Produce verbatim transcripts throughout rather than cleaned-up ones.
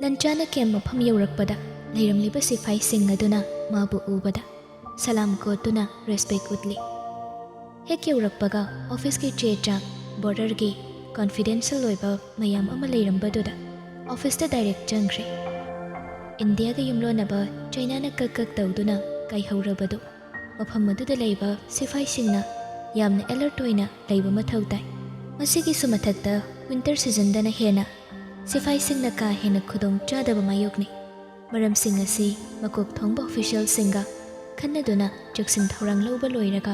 ꯂꯟꯆꯥꯅ ꯀꯦꯝ ꯃꯐꯝ ꯌꯧꯔꯛꯄꯗ, ꯂꯩꯔꯝꯂꯤꯕ ꯁꯤꯐꯥꯏꯁꯤꯡ ꯑꯗꯨꯅ ꯃꯥꯕꯨ ꯎꯕꯗ ꯁꯂꯥꯝ ꯀꯣꯠꯇꯨꯅ ꯔꯦꯁꯄꯦꯛ ꯎꯠꯂꯤ꯫ ꯍꯦꯛ ꯌꯧꯔꯛꯄꯒ, ꯑꯣꯐꯤꯁꯀꯤ ꯆꯦ ꯆꯥꯡ, ꯕꯣꯔꯗꯔꯒꯤ ꯀꯣꯟꯐꯤꯗꯦꯟꯁꯤꯌꯦꯜ ꯑꯣꯏꯕ ꯃꯌꯥꯝ ꯑꯃ ꯂꯩꯔꯝꯕꯗꯨꯗ ꯑꯣꯐꯤꯁꯇ ꯗꯥꯏꯔꯦꯛ ꯆꯪꯈ꯭ꯔꯦ꯫ ꯏꯟꯗꯤꯌꯥꯒ ꯌꯨꯝꯂꯣꯟꯅꯕ ꯆꯩꯅꯥꯅ ꯀꯛ ꯀꯛ ꯇꯧꯗꯨꯅ ꯀꯥꯏꯍꯧꯔꯕꯗꯨ ꯃꯐꯝ ꯑꯗꯨꯗ ꯂꯩꯕ ꯁꯤꯐꯥꯏꯁꯤꯡꯅ ꯌꯥꯝꯅ ꯑꯦꯂꯔꯠ ꯑꯣꯏꯅ ꯂꯩꯕ ꯃꯊꯧ ꯇꯥꯏ꯫ ꯃꯁꯤꯒꯤꯁꯨ ꯃꯊꯛꯇ ꯋꯤꯟꯇꯔ ꯁꯤꯖꯟꯗꯅ ꯍꯦꯟꯅ ꯁꯤꯐꯥꯏꯁꯤꯡꯅ ꯀꯥ ꯍꯦꯟꯅ ꯈꯨꯗꯣꯡ ꯆꯥꯗꯕ ꯃꯥꯌꯣꯛꯅꯩ꯫ ꯃꯔꯝꯁꯤꯡ ꯑꯁꯤ ꯃꯀꯣꯛ ꯊꯣꯡꯕ ꯑꯣꯐꯤꯁꯤꯌꯦꯜꯁꯤꯡꯒ ꯈꯟꯅꯗꯨꯅ ꯆꯦꯛꯁꯤꯟ ꯊꯧꯔꯥꯡ ꯂꯧꯕ ꯂꯣꯏꯔꯒ,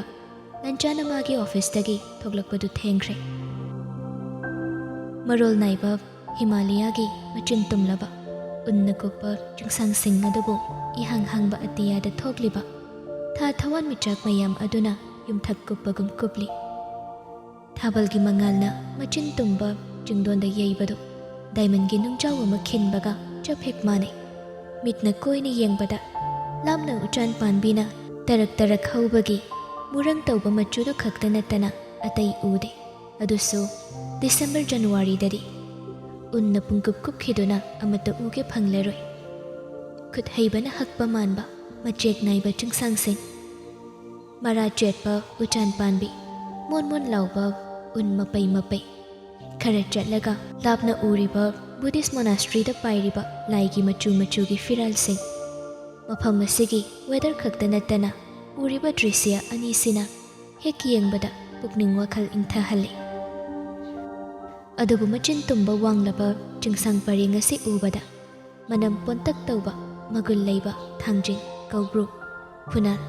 ꯂꯟꯆꯥꯅ ꯃꯥꯒꯤ ꯑꯣꯐꯤꯁꯇꯒꯤ ꯊꯣꯛꯂꯛꯄꯗꯨ ꯊꯦꯡꯈ꯭ꯔꯦ꯫ ꯃꯔꯣꯜ ꯅꯥꯏꯕ ꯍꯤꯃꯥꯂꯌꯥꯒꯤ ꯃꯆꯤꯟ ꯇꯨꯝꯂꯕ ꯎꯟꯅ ꯀꯨꯞꯄ ꯆꯤꯡꯁꯥꯡꯁꯤꯡ ꯑꯗꯨꯕꯨ ꯏꯍꯥꯡ ꯍꯥꯡꯕ ꯑꯇꯤꯌꯥꯗ ꯊꯣꯛꯂꯤꯕ ꯊꯥ ꯊꯋꯥꯟꯃꯤꯆꯥꯛ ꯃꯌꯥꯝ ꯑꯗꯨꯅ ꯌꯨꯝꯊꯛ ꯀꯨꯞꯄꯒꯨꯝ ꯀꯨꯞꯂꯤ꯫ ꯊꯥꯕꯜꯒꯤ ꯃꯉꯥꯜꯅ ꯃꯆꯤꯟ ꯇꯨꯝꯕ ꯆꯤꯡꯗꯣꯟꯗ ꯌꯩꯕꯗꯨ ꯗꯥꯏꯃꯟꯒꯤ ꯅꯨꯡꯖꯥꯎ ꯑꯃ ꯈꯤꯟꯕꯒ ꯆꯞ ꯍꯦꯛ ꯃꯥꯟꯅꯩ꯫ ꯃꯤꯠꯅ ꯀꯣꯏꯅ ꯌꯦꯡꯕꯗ, ꯂꯥꯞꯅ ꯎꯆꯥꯟ ꯄꯥꯟꯕꯤꯅ ꯇꯔꯛ ꯇꯔꯛ ꯍꯧꯕꯒꯤ ꯃꯨꯔꯪ ꯇꯧꯕ ꯃꯆꯨꯗꯨ ꯈꯛꯇ ꯅꯠꯇꯅ ꯑꯇꯩ ꯎꯗꯦ꯫ ꯑꯗꯨꯁꯨ ꯗꯤꯁꯦꯝꯕꯔ ꯖꯅꯋꯥꯔꯤꯗꯗꯤ ꯎꯟꯅ ꯄꯨꯡꯀꯨꯞ ꯀꯨꯞꯈꯤꯗꯨꯅ ꯑꯃꯠꯇ ꯎꯒꯦ ꯐꯪꯂꯔꯣꯏ꯫ ꯈꯨꯠ ꯍꯩꯕꯅ ꯍꯛꯄ ꯃꯥꯟꯕ ꯃꯆꯦꯛ ꯅꯥꯏꯕ ꯆꯤꯡꯁꯥꯡꯁꯤꯡ, ꯃꯔꯥ ꯆꯦꯠꯄ ꯎꯆꯥꯟ ꯄꯥꯟꯕꯤ, ꯃꯣꯟ ꯃꯣꯟ ꯂꯥꯎꯕ ꯎꯟ ꯃꯄꯩ ꯃꯄꯩ꯫ ꯈꯔ ꯆꯠꯂꯒ ꯂꯥꯞꯅ ꯎꯔꯤꯕ ꯕꯨꯙꯤꯁ ꯃꯣꯅꯥꯁꯇ꯭ꯔꯤꯗ ꯄꯥꯏꯔꯤꯕ ꯂꯥꯏꯒꯤ ꯃꯆꯨ ꯃꯆꯨꯒꯤ ꯐꯤꯔꯥꯜꯁꯤꯡ꯫ ꯃꯐꯝ ꯑꯁꯤꯒꯤ ꯋꯦꯗꯔ ꯈꯛꯇ ꯅꯠꯇꯅ ꯎꯔꯤꯕ ꯗ꯭ꯔꯤꯁ꯭ꯌ ꯑꯅꯤꯁꯤꯅ ꯍꯦꯛ ꯌꯦꯡꯕꯗ ꯄꯨꯛꯅꯤꯡ ꯋꯥꯈꯜ ꯏꯪꯊꯍꯜꯂꯤ꯫ ꯑꯗꯨꯕꯨ ꯃꯆꯤꯟ ꯇꯨꯝꯕ ꯋꯥꯡꯂꯕ ꯆꯤꯡꯁꯥꯡ ꯄꯔꯦꯡ ꯑꯁꯤ ꯎꯕꯗ ꯃꯅꯝ ꯄꯣꯟꯇꯛ ꯇꯧꯕ ꯃꯒꯨꯟ ꯂꯩꯕ ꯊꯥꯡꯖꯤꯡ, ꯀꯧꯕ꯭ꯔꯨ, ꯐꯨꯅꯥꯜ,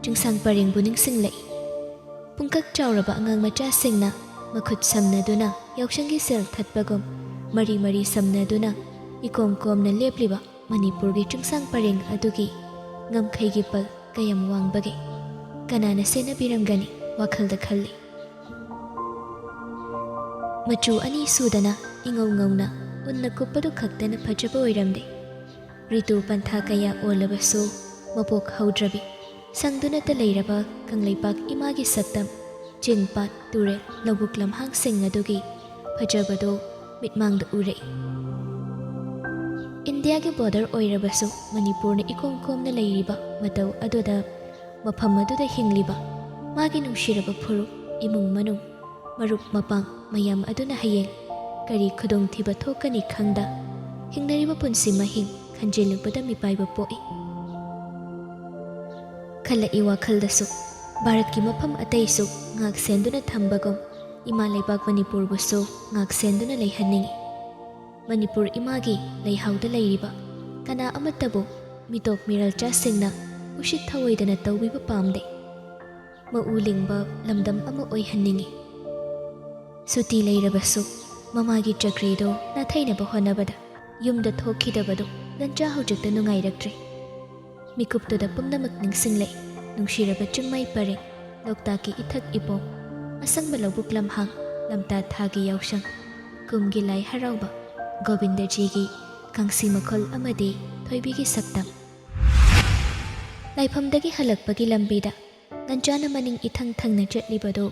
ꯆꯤꯡꯁꯥꯡ ꯄꯔꯦꯡꯕꯨ ꯅꯤꯡꯁꯤꯡꯂꯛꯏ꯫ ꯄꯨꯡꯀꯛ ꯆꯥꯎꯔꯕ ꯑꯉꯥꯡ ꯃꯆꯥꯁꯤꯡꯅ ꯃꯈꯨꯠ ꯁꯝꯅꯗꯨꯅ ꯌꯥꯎꯁꯪꯒꯤ ꯁꯦꯜ ꯊꯠꯄꯒꯨꯝ ꯃꯔꯤ ꯃꯔꯤ ꯁꯝꯅꯗꯨꯅ ꯏꯀꯣꯝ ꯀꯣꯝꯅ ꯂꯦꯞꯂꯤꯕ ꯃꯅꯤꯄꯨꯔꯒꯤ ꯆꯤꯡꯁꯥꯡ ꯄꯔꯦꯡ ꯑꯗꯨꯒꯤ ꯉꯝꯈꯩꯒꯤ ꯄꯜ ꯀꯌꯥꯝ ꯋꯥꯡꯕꯒꯦ? ꯀꯅꯥꯅ ꯁꯦꯟꯅꯕꯤꯔꯝꯒꯅꯤ? ꯋꯥꯈꯜꯗ ꯈꯜꯂꯤ꯫ ꯃꯆꯨ ꯑꯅꯤ ꯁꯨꯗꯅ ꯏꯉꯧ ꯉꯧꯅ ꯎꯟꯅ ꯀꯨꯞꯄꯗꯨ ꯈꯛꯇꯅ ꯐꯖꯕ ꯑꯣꯏꯔꯝꯗꯦ꯫ ꯔꯤꯇꯨ ꯄꯟꯊꯥ ꯀꯌꯥ ꯑꯣꯜꯂꯕꯁꯨ ꯃꯄꯣꯛ ꯍꯧꯗ꯭ꯔꯕꯤ ꯁꯪꯗꯨꯅꯇ ꯂꯩꯔꯕ ꯀꯪꯂꯩꯄꯥꯛ ꯏꯃꯥꯒꯤ ꯁꯛꯇꯝ, ꯆꯤꯡ, ꯄꯥꯠ, ꯇꯨꯔꯦꯜ, ꯂꯧꯕꯨꯛ ꯂꯝꯍꯥꯡꯁꯤꯡ ꯑꯗꯨꯒꯤ ꯐꯖꯕꯗꯨ ꯃꯤꯠꯃꯥꯡꯗ ꯎꯔꯛꯏ꯫ ꯏꯟꯗꯤꯌꯥꯒꯤ ꯕꯣꯔꯗꯔ ꯑꯣꯏꯔꯕꯁꯨ ꯃꯅꯤꯄꯨꯔꯅ ꯏꯀꯣꯝ ꯀꯣꯝꯅ ꯂꯩꯔꯤꯕ ꯃꯇꯧ ꯑꯗꯨꯗ ꯃꯐꯝ ꯑꯗꯨꯗ ꯍꯤꯡꯂꯤꯕ ꯃꯥꯒꯤ ꯅꯨꯡꯁꯤꯔꯕ ꯐꯨꯔꯨꯞ, ꯏꯃꯨꯡ ꯃꯅꯨꯡ, ꯃꯔꯨꯞ ꯃꯄꯥꯡ ꯃꯌꯥꯝ ꯑꯗꯨꯅ ꯍꯌꯦꯡ ꯀꯔꯤ ꯈꯨꯗꯣꯡꯊꯤꯕ ꯊꯣꯛꯀꯅꯤ ꯈꯪꯗ ꯍꯤꯡꯅꯔꯤꯕ ꯄꯨꯟꯁꯤ ꯃꯍꯤꯡ ꯈꯟꯖꯤꯜꯂꯨꯕꯗ ꯃꯤꯄꯥꯏꯕ ꯄꯣꯛꯏ꯫ ꯈꯜꯂꯛꯏ ꯋꯥꯈꯜꯗꯁꯨ, ꯚꯥꯔꯠꯀꯤ ꯃꯐꯝ ꯑꯇꯩꯁꯨ ꯉꯥꯛ ꯁꯦꯟꯗꯨꯅ ꯊꯝꯕꯒꯨꯝ ꯏꯃꯥ ꯂꯩꯕꯥꯛ ꯃꯅꯤꯄꯨꯔꯕꯨꯁꯨ ꯉꯥꯛ ꯁꯦꯟꯗꯨꯅ ꯂꯩꯍꯟꯅꯤꯡꯏ꯫ ꯃꯅꯤꯄꯨꯔ ꯏꯃꯥꯒꯤ ꯂꯩꯍꯥꯎꯗ ꯂꯩꯔꯤꯕ ꯀꯅꯥ ꯑꯃꯠꯇꯕꯨ ꯃꯤꯇꯣꯞ ꯃꯤꯔꯜꯆꯥꯁꯤꯡꯅ ꯎꯁꯤꯠ ꯊꯑꯣꯏꯗꯅ ꯇꯧꯕꯤꯕ ꯄꯥꯝꯗꯦ꯫ ꯃꯎ ꯂꯤꯡꯕ ꯂꯝꯗꯝ ꯑꯃ ꯑꯣꯏꯍꯟꯅꯤꯡꯏ꯫ ꯁꯨꯇꯤ ꯂꯩꯔꯕꯁꯨ ꯃꯃꯥꯒꯤ ꯆꯀ꯭ꯔꯤꯗꯨ ꯅꯥꯊꯩꯅꯕ ꯍꯣꯠꯅꯕꯗ ꯌꯨꯝꯗ ꯊꯣꯛꯈꯤꯗꯕꯗꯨ ꯂꯟꯆꯥ ꯍꯧꯖꯤꯛꯇ ꯅꯨꯡꯉꯥꯏꯔꯛꯇ꯭ꯔꯦ꯫ ꯃꯤꯀꯨꯞꯇꯨꯗ ꯄꯨꯝꯅꯃꯛ ꯅꯤꯡꯁꯤꯡꯂꯛꯏ꯫ ꯅꯨꯡꯁꯤꯔꯕ ꯆꯤꯡꯃꯩ ꯄꯔꯦꯡ, ꯂꯣꯛꯇꯥꯛꯀꯤ ꯏꯊꯛ ꯏꯄꯣꯝ, ꯑꯁꯪꯕ ꯂꯧꯕꯨꯛ ꯂꯝꯍꯥꯡ, ꯂꯝꯇꯥ ꯊꯥꯒꯤ ꯌꯥꯎꯁꯪ, ꯀꯨꯝꯒꯤ ꯂꯥꯏ ꯍꯔꯥꯎꯕ, ꯒꯣꯕꯤꯟꯗꯖꯤꯒꯤ ꯀꯥꯡꯁꯤ ꯃꯈꯣꯜ ꯑꯃꯗꯤ ꯊꯣꯏꯕꯤꯒꯤ ꯁꯛꯇꯝ꯫ ꯂꯥꯏꯐꯝꯗꯒꯤ ꯍꯜꯂꯛꯄꯒꯤ ꯂꯝꯕꯤꯗ ꯂꯟꯆꯥꯅ ꯃꯅꯤꯡ ꯏꯊꯪ ꯊꯪꯅ ꯆꯠꯂꯤꯕꯗꯨ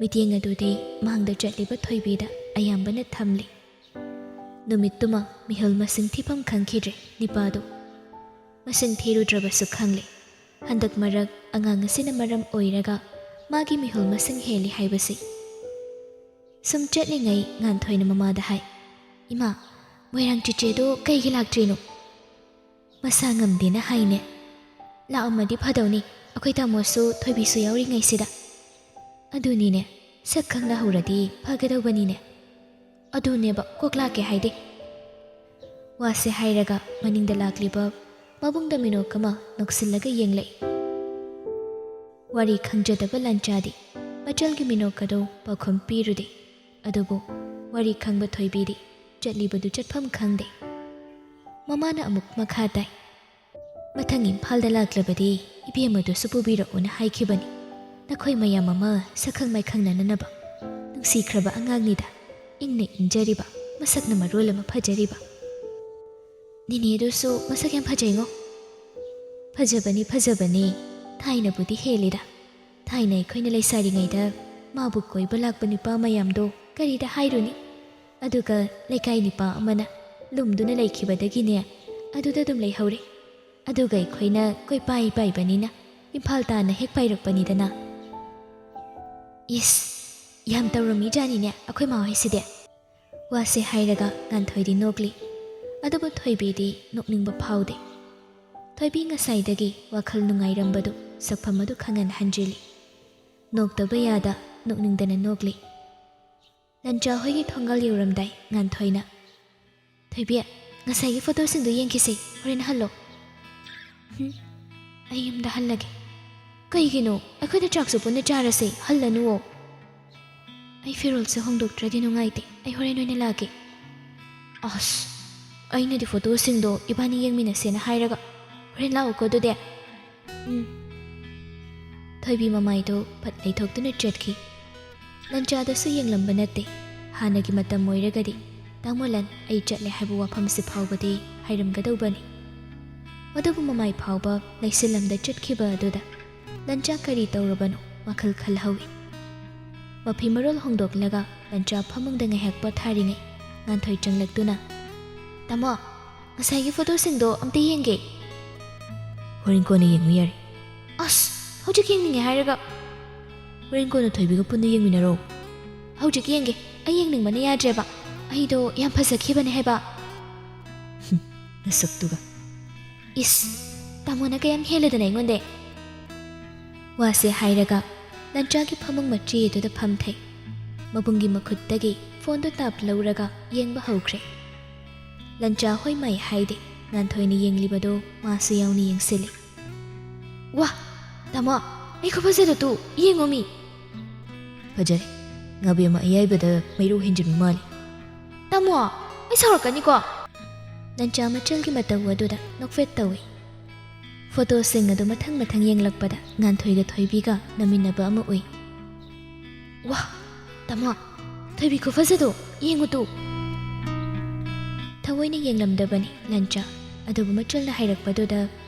ꯃꯤꯠꯌꯦꯡ ꯑꯗꯨꯗꯤ ꯃꯥꯡꯗ ꯆꯠꯂꯤꯕ ꯊꯣꯏꯕꯤꯗ ꯑꯌꯥꯝꯕꯅ ꯊꯝꯂꯤ꯫ ꯅꯨꯃꯤꯠꯇꯨꯃ ꯃꯤꯍꯨꯜ ꯃꯁꯤꯡ ꯊꯤꯐꯝ ꯈꯪꯈꯤꯗ꯭ꯔꯦ ꯅꯤꯄꯥꯗꯨ꯫ ꯃꯁꯤꯡ ꯊꯤꯔꯨꯗ꯭ꯔꯕꯁꯨ ꯈꯪꯂꯦ, ꯍꯟꯗꯛ ꯃꯔꯛ ꯑꯉꯥꯡ ꯑꯁꯤꯅ ꯃꯔꯝ ꯑꯣꯏꯔꯒ ꯃꯥꯒꯤ ꯃꯤꯍꯨꯜ ꯃꯁꯤꯡ ꯍꯦꯜꯂꯤ ꯍꯥꯏꯕꯁꯤ꯫ ꯁꯨꯝ ꯆꯠꯂꯤꯉꯩ ꯉꯥꯟꯊꯣꯏꯅ ꯃꯃꯥꯗ ꯍꯥꯏ, "ꯏꯃꯥ, ꯃꯣꯏꯔꯥꯡ ꯆꯤꯆꯦꯗꯣ ꯀꯩꯒꯤ ꯂꯥꯛꯇ꯭ꯔꯤꯅꯣ? ꯃꯁꯥ ꯉꯝꯗꯦꯅ ꯍꯥꯏꯅꯦ꯫ ꯂꯥꯛꯑꯝꯃꯗꯤ ꯐꯗꯧꯅꯤ, ꯑꯩꯈꯣꯏ ꯇꯥꯃꯣꯁꯨ ꯊꯣꯏꯕꯤꯁꯨ ꯌꯥꯎꯔꯤꯉꯩꯁꯤꯗ꯫ ꯑꯗꯨꯅꯤꯅꯦ, ꯁꯛ ꯈꯪꯅꯍꯧꯔꯗꯤ ꯐꯒꯗꯧꯕꯅꯤꯅꯦ꯫ ꯑꯗꯨꯅꯦꯕ ꯀꯣꯛ ꯂꯥꯛꯀꯦ ꯍꯥꯏꯗꯦ꯫" ꯋꯥꯁꯦ ꯍꯥꯏꯔꯒ ꯃꯅꯤꯡꯗ ꯂꯥꯛꯂꯤꯕ ꯃꯕꯨꯡꯗ ꯃꯤꯅꯣꯛ ꯑꯃ ꯅꯣꯛꯁꯤꯜꯂꯒ ꯌꯦꯡꯂꯛꯏ꯫ ꯋꯥꯔꯤ ꯈꯪꯖꯗꯕ ꯂꯟꯆꯥꯗꯤ ꯃꯆꯜꯒꯤ ꯃꯤꯅꯣꯛ ꯑꯗꯨ ꯄꯥꯎꯈꯨꯝ ꯄꯤꯔꯨꯗꯦ꯫ ꯑꯗꯨꯕꯨ ꯋꯥꯔꯤ ꯈꯪꯕ ꯊꯣꯏꯕꯤꯗꯤ ꯆꯠꯂꯤꯕꯗꯨ ꯆꯠꯐꯝ ꯈꯪꯗꯦ꯫ ꯃꯃꯥꯅ ꯑꯃꯨꯛ ꯃꯈꯥ ꯇꯥꯏ, "ꯃꯊꯪ ꯏꯝꯐꯥꯜꯗ ꯂꯥꯛꯂꯕꯗꯤ ꯏꯕꯦꯝꯃꯗꯨꯁꯨ ꯄꯨꯕꯤꯔꯛꯎꯅ ꯍꯥꯏꯈꯤꯕꯅꯤ, ꯅꯈꯣꯏ ꯃꯌꯥꯝ ꯑꯃ ꯁꯛꯈꯪ ꯃꯥꯏꯈꯪꯅꯅꯅꯕ꯫ ꯅꯨꯡꯁꯤꯈ꯭ꯔꯕ ꯑꯉꯥꯡꯅꯤꯗ, ꯏꯪꯅ ꯏꯪꯖꯔꯤꯕ, ꯃꯁꯛꯅ ꯃꯔꯣꯜ ꯑꯃ ꯐꯖꯔꯤꯕ꯫ ꯅꯤꯅꯦꯗꯨꯁꯨ ꯃꯁꯛ ꯌꯥꯝ ꯐꯖꯩꯉꯣ꯫" "ꯐꯖꯕꯅꯤ, ꯐꯖꯕꯅꯤ꯫ ꯊꯥꯏꯅꯕꯨꯗꯤ ꯍꯦꯜꯂꯤꯗ꯫ ꯊꯥꯏꯅ ꯑꯩꯈꯣꯏꯅ ꯂꯩꯁꯥꯔꯤꯉꯩꯗ ꯃꯥꯕꯨ ꯀꯣꯏꯕ ꯂꯥꯛꯄ ꯅꯨꯄꯥ ꯃꯌꯥꯝꯗꯣ ꯀꯔꯤꯗ ꯍꯥꯏꯔꯨꯅꯤ? ꯑꯗꯨꯒ ꯂꯩꯀꯥꯏ ꯅꯨꯄꯥ ꯑꯃꯅ ꯂꯨꯝꯗꯨꯅ ꯂꯩꯈꯤꯕꯗꯒꯤꯅꯦ ꯑꯗꯨꯗ ꯑꯗꯨꯝ ꯂꯩꯍꯧꯔꯦ꯫ ꯑꯗꯨꯒ ꯑꯩꯈꯣꯏꯅ ꯀꯣꯏꯄꯥꯏ ꯄꯥꯏꯕꯅꯤꯅ ꯏꯝꯐꯥꯜ ꯇꯥꯟꯅ ꯍꯦꯛ ꯄꯥꯏꯔꯛꯄꯅꯤꯗꯅ꯫ ꯏꯁ, ꯌꯥꯝ ꯇꯧꯔꯝꯃꯤꯖꯥꯠꯅꯤꯅꯦ ꯑꯩꯈꯣꯏ ꯃꯥ ꯍꯣꯏꯁꯤꯗꯤ꯫ ꯋꯥꯁꯦ ꯍꯥꯏꯔꯒ ꯉꯥꯟꯊꯣꯏꯗꯤ ꯅꯣꯛꯂꯤ꯫ ꯑꯗꯨꯕꯨ ꯊꯣꯏꯕꯤꯗꯤ ꯅꯣꯛꯅꯤꯡꯕ ꯐꯥꯎꯗꯦ꯫ ꯊꯣꯏꯕꯤ ꯉꯁꯥꯏꯗꯒꯤ ꯋꯥꯈꯜ ꯅꯨꯡꯉꯥꯏꯔꯝꯕꯗꯨ ꯁꯛꯐꯝ ꯑꯗꯨ ꯈꯪꯍꯟ ꯍꯟꯖꯤꯜꯂꯤ꯫ ꯅꯣꯛꯇꯕ ꯌꯥꯗ ꯅꯣꯛꯅꯤꯡꯗꯅ ꯅꯣꯛꯂꯤ꯫ ꯂꯟꯆꯥ ꯍꯣꯏꯒꯤ ꯊꯣꯡꯒꯥꯜ ꯌꯧꯔꯝꯗꯥꯏ ꯉꯥꯟꯊꯣꯏꯅ, "ꯊꯣꯏꯕꯤ, ꯉꯁꯥꯏꯒꯤ ꯐꯣꯇꯣꯁꯤꯡꯗꯣ ꯌꯦꯡꯈꯤꯁꯦ, ꯍꯣꯔꯦꯟ ꯍꯜꯂꯣ꯫" "ꯍꯨꯝ, ꯑꯩ ꯌꯨꯝꯗ ꯍꯜꯂꯒꯦ꯫" "ꯀꯩꯒꯤꯅꯣ? ꯑꯩꯈꯣꯏꯗ ꯆꯥꯛꯁꯨ ꯄꯨꯟꯅ ꯆꯥꯔꯁꯦ, ꯍꯜꯂꯅꯨꯋꯣ꯫" "ꯑꯩ ꯐꯤꯔꯣꯜꯁꯦ ꯍꯣꯡꯗꯣꯛꯇ꯭ꯔꯗꯤ ꯅꯨꯡꯉꯥꯏꯇꯦ, ꯑꯩ ꯍꯣꯔꯦꯟ ꯑꯣꯏꯅ ꯂꯥꯛꯀꯦ꯫" "ꯑꯁ, ꯑꯩꯅꯗꯤ ꯐꯣꯇꯣꯁꯤꯡꯗꯣ ꯏꯕꯥꯅꯤ ꯌꯦꯡꯃꯤꯟꯅꯁꯦꯅ ꯍꯥꯏꯔꯒ, ꯍꯣꯔꯦꯟ ꯂꯥꯛꯎꯀꯣ ꯑꯗꯨꯗꯤ꯫" "ꯎꯝ꯫" ꯊꯣꯏꯕꯤ ꯃꯃꯥꯏꯗꯣ ꯐꯠ ꯂꯩꯊꯣꯛꯇꯨꯅ ꯆꯠꯈꯤ꯫ ꯂꯟꯆꯥꯗꯁꯨ ꯌꯦꯡꯂꯝꯕ ꯅꯠꯇꯦ꯫ ꯍꯥꯟꯅꯒꯤ ꯃꯇꯝ ꯑꯣꯏꯔꯒꯗꯤ, "ꯇꯥꯃꯣ ꯂꯟ, ꯑꯩ ꯆꯠꯂꯦ" ꯍꯥꯏꯕ ꯋꯥꯐꯝꯁꯤ ꯐꯥꯎꯕꯗꯤ ꯍꯥꯏꯔꯝꯒꯗꯧꯕꯅꯤ꯫ ꯑꯗꯨꯕꯨ ꯃꯃꯥꯏ ꯐꯥꯎꯕ ꯂꯩꯁꯤꯜꯂꯝꯗ ꯆꯠꯈꯤꯕ ꯑꯗꯨꯗ ꯂꯟꯆꯥ ꯀꯔꯤ ꯇꯧꯔꯕꯅꯣ ꯋꯥꯈꯜ ꯈꯜꯍꯧꯏ꯫ ꯃꯐꯤ ꯃꯔꯣꯜ ꯍꯣꯡꯗꯣꯛꯂꯒ ꯂꯟꯆꯥ ꯐꯃꯨꯡꯗ ꯉꯥꯏꯍꯥꯛ ꯄꯣꯊꯥꯔꯤꯉꯩ ꯉꯥꯟꯊꯣꯏ ꯆꯪꯂꯛꯇꯨꯅ, "ꯇꯥꯃꯣ, ꯉꯁꯥꯏꯒꯤ ꯐꯣꯇꯣꯁꯤꯡꯗꯣ ꯑꯝꯇ ꯌꯦꯡꯒꯦ꯫" "ꯍꯣꯔꯦꯟ ꯀꯣꯟꯅ ꯌꯦꯡꯉꯨ ꯌꯥꯔꯦ꯫" "ꯑꯁ, ꯍꯧꯖꯤꯛ ꯌꯦꯡꯅꯤꯡꯉꯦ ꯍꯥꯏꯔꯒ꯫" "ꯍꯣꯔꯦꯟ ꯀꯣꯟꯅ ꯊꯣꯏꯕꯤꯒ ꯄꯨꯟꯅ ꯌꯦꯡꯃꯤꯟꯅꯔꯣ꯫" "ꯍꯧꯖꯤꯛ ꯌꯦꯡꯒꯦ, ꯑꯩ ꯌꯦꯡꯅꯤꯡꯕꯅ ꯌꯥꯗ꯭ꯔꯦꯕ꯫ ꯑꯩꯗꯣ ꯌꯥꯝ ꯐꯖꯈꯤꯕꯅꯦ ꯍꯥꯏꯕ꯫" "ꯍꯨꯝ, ꯅꯁꯛꯇꯨꯒ꯫" "ꯏꯁ, ꯇꯥꯃꯣꯅ ꯀꯌꯥꯝ ꯍꯦꯜꯂꯦꯗꯅ ꯑꯩꯉꯣꯟꯗꯩ꯫" ꯋꯥꯁꯦ ꯍꯥꯏꯔꯒ ꯂꯟꯆꯥꯒꯤ ꯐꯃꯨꯡ ꯃꯆꯦ ꯑꯗꯨꯗ ꯐꯝꯊꯩ꯫ ꯃꯕꯨꯡꯒꯤ ꯃꯈꯨꯠꯇꯒꯤ ꯐꯣꯟꯗꯨ ꯇꯥꯞ ꯂꯧꯔꯒ ꯌꯦꯡꯕ ꯍꯧꯈ꯭ꯔꯦ꯫ ꯂꯟꯆꯥ ꯍꯣꯏ ꯃꯥꯏ ꯍꯥꯏꯗꯦ, ꯉꯥꯟꯊꯣꯏꯅ ꯌꯦꯡꯂꯤꯕꯗꯨ ꯃꯥꯁꯨ ꯌꯥꯎꯅ ꯌꯦꯡꯁꯤꯜꯂꯤ꯫ "ꯋꯥ, ꯇꯥꯃꯣ, ꯑꯩ ꯈꯨꯐꯖꯗꯣ ꯇꯨ, ꯌꯦꯡꯉꯣ ꯃꯤ꯫" "ꯐꯖꯔꯦ꯫ ꯉꯥꯕꯦꯝꯃ ꯑꯌꯥꯏꯕꯗ ꯃꯩꯔꯧ ꯍꯦꯟꯖꯤꯟꯕ ꯃꯥꯜꯂꯤ꯫" "ꯇꯥꯃꯣ, ꯑꯩ ꯁꯥꯎꯔꯛꯀꯅꯤꯀꯣ꯫" ꯂꯟꯆꯥ ꯃꯆꯜꯒꯤ ꯃꯇꯧ ꯑꯗꯨꯗ ꯅꯣꯛꯐꯦꯠ ꯇꯧꯏ꯫ ꯐꯣꯇꯣꯁꯤꯡ ꯑꯗꯨ ꯃꯊꯪ ꯃꯊꯪ ꯌꯦꯡꯂꯛꯄꯗ ꯉꯥꯟꯊꯣꯏꯒ ꯊꯣꯏꯕꯤꯒ ꯅꯝꯃꯤꯟꯅꯕ ꯑꯃ ꯎꯏ꯫ "ꯋꯥ, ꯇꯥꯃꯣ, ꯊꯣꯏꯕꯤ ꯈꯨꯐꯖꯗꯣ ꯌꯦꯡꯉꯨ ꯇꯨ꯫" ꯊꯑꯣꯏꯅ ꯌꯦꯡꯂꯝꯗꯕꯅꯤ ꯂꯟꯆꯥ, ꯑꯗꯨꯕꯨ ꯃꯆꯜꯅ ꯍꯥꯏꯔꯛꯄꯗꯨꯗ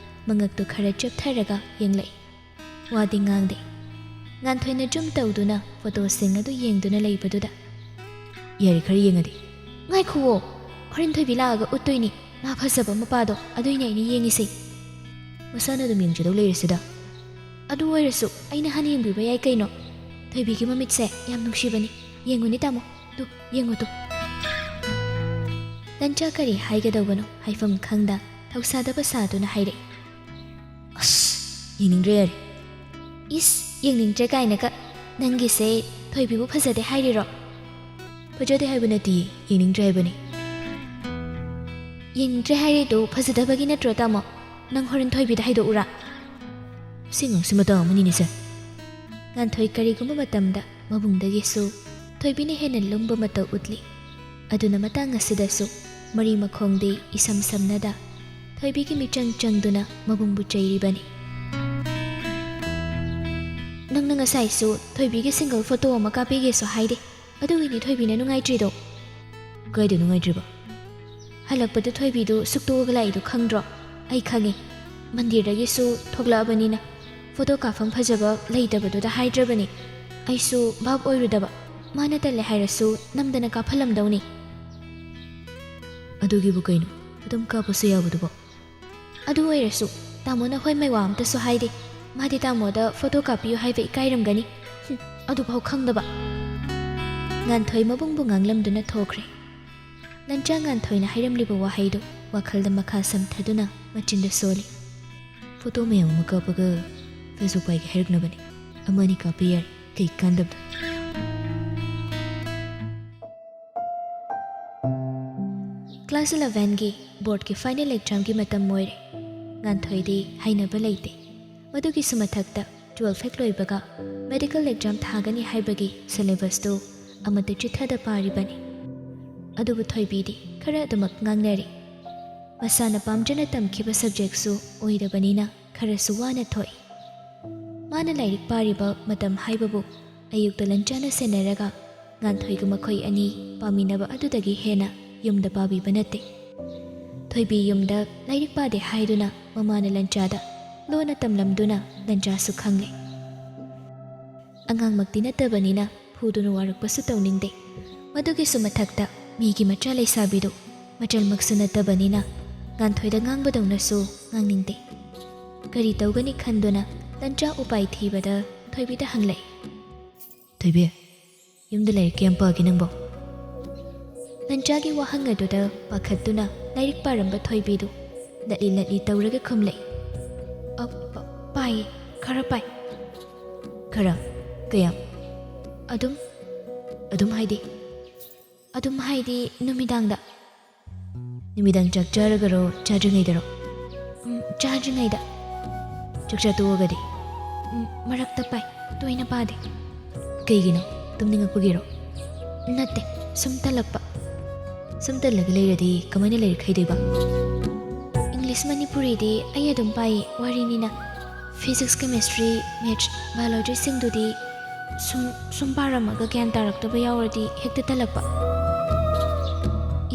ꯃꯉꯛꯇꯨ ꯈꯔ ꯆꯦꯞꯊꯔꯒ ꯌꯦꯡꯂꯛꯏ꯫ ꯋꯥꯗꯤ ꯉꯥꯡꯗꯦ꯫ ꯉꯥꯟꯊꯣꯏꯅ ꯖꯨꯝ ꯇꯧꯗꯨꯅ ꯐꯣꯇꯣꯁꯤꯡ ꯑꯗꯨ ꯌꯦꯡꯗꯨꯅ ꯂꯩꯕꯗꯨꯗ, "ꯌꯥꯔꯦ, ꯈꯔ ꯌꯦꯡꯉꯗꯤ꯫" "ꯉꯥꯏꯈꯨꯋꯣ, ꯍꯣꯔꯦꯟ ꯊꯣꯏꯕꯤ ꯂꯥꯛꯑꯒ ꯎꯠꯇꯣꯏꯅꯤ, ꯃꯥ ꯐꯖꯕ ꯃꯄꯥꯗꯣ, ꯑꯗꯨꯏꯅꯦ ꯑꯩꯅ ꯌꯦꯡꯉꯤꯁꯦ꯫ ꯃꯁꯥꯅ ꯑꯗꯨꯝ ꯌꯦꯡꯖꯗꯧ ꯂꯩꯔꯦ ꯁꯤꯗ꯫ ꯑꯗꯨ ꯑꯣꯏꯔꯁꯨ ꯑꯩꯅ ꯍꯥꯟꯅ ꯌꯦꯡꯕꯤꯕ ꯌꯥꯏ ꯀꯩꯅꯣ꯫ ꯊꯣꯏꯕꯤꯒꯤ ꯃꯃꯤꯠꯁꯦ ꯌꯥꯝ ꯅꯨꯡꯁꯤꯕꯅꯤ꯫ ꯌꯦꯡꯉꯨꯅꯦ ꯇꯥꯃꯣ, ꯇꯨ, ꯌꯦꯡꯉꯨ ꯇꯨ꯫ ꯂꯟꯆꯥ ꯀꯔꯤ ꯍꯥꯏꯒꯗꯧꯕꯅꯣ ꯍꯥꯏꯐꯝ ꯈꯪꯗ ꯊꯧꯁꯥꯗꯕ ꯁꯥꯗꯨꯅ ꯍꯥꯏꯔꯛꯏ꯫ ꯑꯁ, ꯌꯦꯡꯅꯤꯡꯗ꯭ꯔꯦ ꯌꯥꯔꯦ꯫ ꯏꯁ, ꯌꯦꯡꯅꯤꯡꯗ꯭ꯔꯦ ꯀꯥꯏꯅꯒ꯫ ꯅꯪꯒꯤꯁꯦ ꯊꯣꯏꯕꯤꯕꯨ ꯐꯖꯗꯦ ꯍꯥꯏꯔꯤꯔꯣ? ꯐꯖꯗꯦ ꯍꯥꯏꯕ ꯅꯠꯇꯤꯌꯦ, ꯌꯦꯡꯅꯤꯡꯗ꯭ꯔꯦ ꯍꯥꯏꯕꯅꯤ꯫ ꯌꯦꯡꯅꯤꯡꯗ꯭ꯔꯦ ꯍꯥꯏꯔꯤꯗꯨ ꯐꯖꯗꯕꯒꯤ ꯅꯠꯇ꯭ꯔꯣ ꯇꯥꯃꯣ? ꯅꯪ ꯍꯣꯔꯦꯟ ꯊꯣꯏꯕꯤꯗ ꯍꯥꯏꯗꯣꯛꯎꯔꯥ? ꯁꯤ ꯑꯉꯥꯡꯁꯤ ꯃꯇꯥ ꯑꯃꯅꯤꯅꯦ ꯁꯦ꯫ ꯉꯥꯟꯊꯣꯏ ꯀꯔꯤꯒꯨꯝꯕ ꯃꯇꯝꯗ ꯃꯕꯨꯡꯗꯒꯤꯁꯨ ꯊꯣꯏꯕꯤꯅ ꯍꯦꯟꯅ ꯂꯨꯝꯕ ꯃꯇꯧ ꯎꯠꯂꯤ꯫ ꯑꯗꯨꯅ ꯃꯇꯥꯡ ꯑꯁꯤꯗꯁꯨ ꯃꯔꯤ ꯃꯈꯣꯡꯗꯤ ꯏꯁꯝ ꯁꯝꯅꯗ ꯊꯣꯏꯕꯤꯒꯤ ꯃꯤꯆꯪ ꯆꯪꯗꯨꯅ ꯃꯕꯨꯡꯕꯨ ꯆꯩꯔꯤꯕꯅꯤ꯫ ꯅꯪꯅ ꯉꯁꯥꯏꯁꯨ ꯊꯣꯏꯕꯤꯒꯤ single photo ꯑꯃ ꯀꯥꯞꯄꯤꯒꯦꯁꯨ ꯍꯥꯏꯗꯦ, ꯑꯗꯨꯒꯤꯅꯤ ꯊꯣꯏꯕꯤꯅ ꯅꯨꯡꯉꯥꯏꯇ꯭ꯔꯤꯗꯣ꯫ ꯀꯥꯏꯗ ꯅꯨꯡꯉꯥꯏꯇ꯭ꯔꯤꯕ? ꯍꯜꯂꯛꯄꯗ ꯊꯣꯏꯕꯤꯗꯨ ꯁꯨꯛꯇꯣꯛꯑꯒ ꯂꯥꯛꯏꯗꯨ ꯈꯪꯗ꯭ꯔꯣ? ꯑꯩ ꯈꯪꯉꯤ꯫ ꯃꯟꯗꯤꯔꯗꯒꯤꯁꯨ ꯊꯣꯛꯂꯛꯑꯕꯅꯤꯅ ꯐꯣꯇꯣ ꯀꯥꯞꯐꯝ ꯐꯖꯕ ꯂꯩꯇꯕꯗꯨꯗ ꯍꯥꯏꯗ꯭ꯔꯕꯅꯤ꯫ ꯑꯩꯁꯨ ꯚꯥꯞ ꯑꯣꯏꯔꯨꯗꯕ꯫ ꯃꯥꯅ ꯇꯜꯂꯦ ꯍꯥꯏꯔꯁꯨ ꯅꯝꯗꯅ ꯀꯥꯞꯍꯜꯂꯝꯗꯧꯅꯤ꯫ ꯑꯗꯨꯒꯤꯕꯨ ꯀꯩꯅꯣ? ꯑꯗꯨꯝ ꯀꯥꯞꯄꯁꯨ ꯌꯥꯕꯗꯨꯕꯣ꯫ ꯑꯗꯨ ꯑꯣꯏꯔꯁꯨ ꯇꯥꯃꯣꯅ ꯍꯣꯏ ꯃꯩ ꯋꯥ ꯑꯝꯇꯁꯨ ꯍꯥꯏꯗꯦ꯫ ꯃꯥꯗꯤ ꯇꯥꯃꯣꯗ ꯐꯣꯇꯣ ꯀꯥꯞꯄꯤꯌꯨ ꯍꯥꯏꯕ ꯏꯀꯥꯏꯔꯝꯒꯅꯤ꯫ ꯍꯨꯝ, ꯑꯗꯨꯐꯥꯎ ꯈꯪꯗꯕ꯫ ꯉꯥꯟꯊꯣꯏ ꯃꯕꯨꯡꯕꯨ ꯉꯥꯡꯂꯝꯗꯨꯅ ꯊꯣꯛꯈ꯭ꯔꯦ꯫ ꯂꯟꯆꯥ ꯉꯥꯟꯊꯣꯏꯅ ꯍꯥꯏꯔꯝꯂꯤꯕ ꯋꯥꯍꯩꯗꯨ ꯋꯥꯈꯜꯗ ꯃꯈꯥ ꯁꯝꯊꯗꯨꯅ ꯃꯆꯤꯟꯗ ꯁꯣꯜꯂꯤ꯫ ꯐꯣꯇꯣ ꯃꯌꯥꯝ ꯑꯃ ꯀꯥꯞꯄꯒ Facebook ꯄꯥꯏꯒꯦ ꯍꯥꯏꯔꯛꯅꯕꯅꯦ꯫ ꯑꯃ ꯑꯅꯤ ꯀꯥꯞꯄ ꯌꯥꯏ, ꯀꯩ ꯀꯥꯟꯗꯕꯗ꯫ Class elevenꯒꯤ boardꯀꯤ final examꯒꯤ ꯃꯇꯝ ꯑꯣꯏꯔꯦ꯫ ꯉꯥꯟꯊꯣꯏꯗꯤ ꯍꯩꯅꯕ ꯂꯩꯇꯦ꯫ ꯃꯗꯨꯒꯤꯁꯨ ꯃꯊꯛꯇ twelve ꯍꯦꯛ ꯂꯣꯏꯕꯒ medical exam ꯊꯥꯒꯅꯤ ꯍꯥꯏꯕꯒꯤ syllabusꯇꯨ ꯑꯃꯠꯇ ꯆꯤꯠꯊꯗ ꯄꯥꯔꯤꯕꯅꯤ꯫ ꯑꯗꯨꯕꯨ ꯊꯣꯏꯕꯤꯗꯤ ꯈꯔ ꯑꯗꯨꯃꯛ ꯉꯥꯡꯅꯔꯤ꯫ ꯃꯁꯥꯅ ꯄꯥꯝꯖꯅ ꯇꯝꯈꯤꯕ subjectꯁꯨ ꯑꯣꯏꯔꯕꯅꯤꯅ ꯈꯔꯁꯨ ꯋꯥꯅ ꯊꯣꯛꯏ꯫ ꯃꯥꯅ ꯂꯥꯏꯔꯤꯛ ꯄꯥꯔꯤꯕ ꯃꯇꯝ ꯍꯥꯏꯕꯕꯨ ꯑꯌꯨꯛꯇ ꯂꯟꯆꯥꯅ ꯁꯦꯟꯅꯔꯒ ꯉꯥꯟꯊꯣꯏꯒ ꯃꯈꯣꯏ ꯑꯅꯤ ꯄꯥꯃꯤꯟꯅꯕ ꯑꯗꯨꯗꯒꯤ ꯍꯦꯟꯅ ꯌꯨꯝꯗ ꯄꯥꯕꯤꯕ ꯅꯠꯇꯦ꯫ ꯊꯣꯏꯕꯤ ꯌꯨꯝꯗ ꯂꯥꯏꯔꯤꯛ ꯄꯥꯗꯦ ꯍꯥꯏꯗꯨꯅ ꯃꯃꯥꯅ ꯂꯟꯆꯥꯗ ꯂꯣꯟꯅ ꯇꯝꯂꯝꯗꯨꯅ ꯂꯟꯆꯥꯁꯨ ꯈꯪꯂꯦ꯫ ꯑꯉꯥꯡꯃꯛꯇꯤ ꯅꯠꯇꯕꯅꯤꯅ ꯐꯨꯗꯨꯅ ꯋꯥꯔꯛꯄꯁꯨ ꯇꯧꯅꯤꯡꯗꯦ꯫ ꯃꯗꯨꯒꯤꯁꯨ ꯃꯊꯛꯇ ꯃꯤꯒꯤ ꯃꯆꯥ ꯂꯩꯁꯥꯕꯤꯗꯨ ꯃꯆꯜꯃꯛꯁꯨ ꯅꯠꯇꯕꯅꯤꯅ ꯉꯥꯟꯊꯣꯏꯗ ꯉꯥꯡꯕꯗꯧꯅꯁꯨ ꯉꯥꯡꯅꯤꯡꯗꯦ꯫ ꯀꯔꯤ ꯇꯧꯒꯅꯤ ꯈꯟꯗꯨꯅ ꯂꯟꯆꯥ ꯎꯄꯥꯏ ꯊꯤꯕꯗ ꯊꯣꯏꯕꯤꯗ ꯍꯪꯂꯛꯏ꯫ "ꯊꯣꯏꯕꯤ, ꯌꯨꯝꯗ ꯂꯥꯏꯔꯤꯛ ꯀꯌꯥꯝ ꯄꯥꯒꯦ ꯅꯪꯕꯣ?" ꯂꯟꯆꯥꯒꯤ ꯋꯥꯍꯪ ꯑꯗꯨꯗ ꯄꯥꯈꯠꯇꯨꯅ ꯂꯥꯏꯔꯤꯛ ꯄꯥꯔꯝꯕ ꯊꯣꯏꯕꯤꯗꯨ ꯂꯠꯂꯤ ꯂꯠꯂꯤ ꯇꯧꯔꯒ ꯈꯨꯝꯂꯛꯏ꯫ "ꯑ, ꯄ-, ꯄꯥꯏꯌꯦ, ꯈꯔ ꯄꯥꯏ꯫" "ꯈꯔ? ꯀꯌꯥꯝ?" "ꯑꯗꯨꯝ꯫" "ꯑꯗꯨꯝ ꯍꯥꯏꯗꯤ?" "ꯑꯗꯨꯝ ꯍꯥꯏꯗꯤ ꯅꯨꯃꯤꯗꯥꯡꯗ꯫" "ꯅꯨꯃꯤꯗꯥꯡ ꯆꯥꯛ ꯆꯥꯔꯒꯔꯣ, ꯆꯥꯗ꯭ꯔꯤꯉꯩꯗꯔꯣ?" "ꯎꯝ, ꯆꯥꯗ꯭ꯔꯤꯉꯩꯗ꯫" "ꯆꯥꯛ ꯆꯥ ꯇꯣꯛꯑꯒꯗꯤ?" "ꯎꯝ, ꯃꯔꯛꯇ ꯄꯥꯏ, ꯇꯣꯏꯅ ꯄꯥꯗꯦ꯫" "ꯀꯩꯒꯤꯅꯣ? ꯇꯨꯝꯅꯤꯡꯉꯛꯄꯒꯤꯔꯣ?" "ꯅꯠꯇꯦ, ꯁꯨꯝ ꯇꯜꯂꯛꯄ꯫" "ꯁꯨꯝ ꯇꯜꯂꯒ ꯂꯩꯔꯗꯤ ꯀꯃꯥꯏꯅ ꯂꯥꯏꯔꯤꯛ ꯍꯩꯗꯣꯏꯕ?" "ꯏꯪꯂꯤꯁ ꯃꯅꯤꯄꯨꯔꯤꯗꯤ ꯑꯩ ꯑꯗꯨꯝ ꯄꯥꯏꯌꯦ, ꯋꯥꯔꯤꯅꯤꯅ꯫ ꯐꯤꯖꯤꯛꯁ, ꯀꯦꯃꯤꯁꯇ꯭ꯔꯤ, ꯃꯦꯠꯁ, ꯕꯥꯏꯑꯣꯂꯣꯖꯤꯁꯤꯡꯗꯨꯗꯤ ꯁꯨꯝ, ꯁꯨꯝ ꯄꯥꯔꯝꯃꯒ ꯒ꯭ꯌꯥꯟ ꯇꯥꯔꯛꯇꯕ ꯌꯥꯎꯔꯗꯤ ꯍꯦꯛꯇ ꯇꯜꯂꯛꯄ꯫"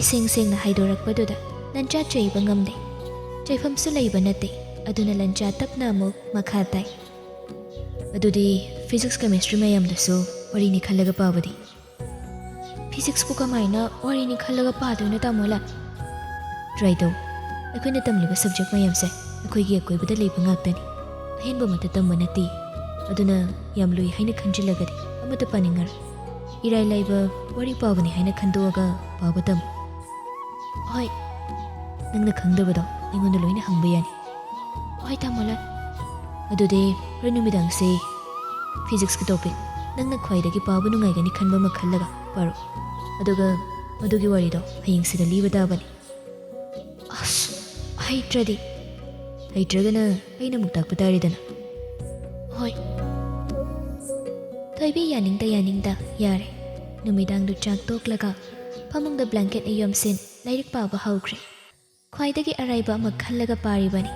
ꯏꯁꯦꯡ ꯁꯦꯡꯅ ꯍꯥꯏꯗꯣꯔꯛꯄꯗꯨꯗ ꯂꯟꯆꯥ ꯆꯩꯕ ꯉꯝꯗꯦ꯫ ꯆꯩꯐꯝꯁꯨ ꯂꯩꯕ ꯅꯠꯇꯦ꯫ ꯑꯗꯨꯅ ꯂꯟꯆꯥ ꯇꯞꯅ ꯑꯃꯨꯛ ꯃꯈꯥ ꯇꯥꯏ꯫ "ꯑꯗꯨꯗꯤ ꯐꯤꯖꯤꯛꯁ, ꯀꯦꯃꯤꯁꯇ꯭ꯔꯤ ꯃꯌꯥꯝꯗꯨꯁꯨ ꯋꯥꯔꯤꯅꯤ ꯈꯜꯂꯒ ꯄꯥꯕꯗꯤ?" "ꯐꯤꯖꯤꯛꯁꯄꯨ ꯀꯃꯥꯏꯅ ꯋꯥꯔꯤꯅꯤ ꯈꯜꯂꯒ ꯄꯥꯗꯣꯏꯅꯣ, ꯇꯥꯃꯣ ꯂꯟ?" "ꯇ꯭ꯔꯥꯏ ꯇꯧ꯫ ꯑꯩꯈꯣꯏꯅ ꯇꯝꯂꯤꯕ ꯁꯕꯖꯦꯛ ꯃꯌꯥꯝꯁꯦ ꯑꯩꯈꯣꯏꯒꯤ ꯑꯀꯣꯏꯕꯗ ꯂꯩꯕ ꯉꯥꯛꯇꯅꯤ꯫ ꯑꯍꯦꯟꯕ ꯑꯃꯠꯇ ꯇꯝꯕ ꯅꯠꯇꯦ꯫ ꯑꯗꯨꯅ ꯌꯥꯝ ꯂꯨꯏ ꯍꯥꯏꯅ ꯈꯟꯖꯤꯜꯂꯒꯗꯤ ꯑꯃꯠꯇ ꯄꯥꯅꯤꯡꯉꯔꯣꯏ꯫ ꯏꯔꯥꯏ ꯂꯥꯏꯕ ꯋꯥꯔꯤ ꯄꯥꯕꯅꯤ ꯍꯥꯏꯅ ꯈꯟꯗꯣꯛꯑꯒ ꯄꯥꯕ ꯇꯝꯃꯨ꯫" "ꯍꯣꯏ꯫" "ꯅꯪꯅ ꯈꯪꯗꯕꯗꯣ ꯑꯩꯉꯣꯟꯗ ꯂꯣꯏꯅ ꯍꯪꯕ ꯌꯥꯅꯤ꯫" "ꯍꯣꯏ, ꯇꯥꯃꯣ ꯂꯟ꯫" "ꯑꯗꯨꯗꯤ ꯍꯣꯔꯦꯟ ꯅꯨꯃꯤꯗꯥꯡꯁꯦ ꯐꯤꯖꯤꯛꯁꯀꯤ ꯇꯣꯄꯤꯛ ꯅꯪꯅ ꯈ꯭ꯋꯥꯏꯗꯒꯤ ꯄꯥꯕ ꯅꯨꯡꯉꯥꯏꯒꯅꯤ ꯈꯟꯕ ꯑꯃ ꯈꯜꯂꯒ ꯄꯥꯔꯣ꯫ ꯑꯗꯨꯒ ꯃꯗꯨꯒꯤ ꯋꯥꯔꯤꯗꯣ ꯍꯌꯦꯡꯁꯤꯗ ꯂꯤꯕ ꯇꯥꯕꯅꯤ꯫" "ꯑꯁ, ꯍꯩꯇ꯭ꯔꯗꯤ?" "ꯍꯩꯇ꯭ꯔꯒꯅ ꯑꯩꯅ ꯑꯃꯨꯛ ꯇꯥꯛꯄ ꯇꯥꯔꯦꯗꯅ꯫" "ꯍꯣꯏ꯫" ꯊꯣꯏꯕꯤ ꯌꯥꯅꯤꯡꯗ ꯌꯥꯅꯤꯡꯗ ꯌꯥꯔꯦ꯫ ꯅꯨꯃꯤꯗꯥꯡꯗꯨ ꯆꯥꯛ ꯇꯣꯛꯂꯒ ꯐꯃꯨꯡꯗ ꯕ꯭ꯂꯥꯡꯀꯦꯠꯅ ꯌꯣꯝꯁꯤꯟ ꯂꯥꯏꯔꯤꯛ ꯄꯥꯕ ꯍꯧꯈ꯭ꯔꯦ꯫ ꯈ꯭ꯋꯥꯏꯗꯒꯤ ꯑꯔꯥꯏꯕ ꯑꯃ ꯈꯜꯂꯒ ꯄꯥꯔꯤꯕꯅꯤ꯫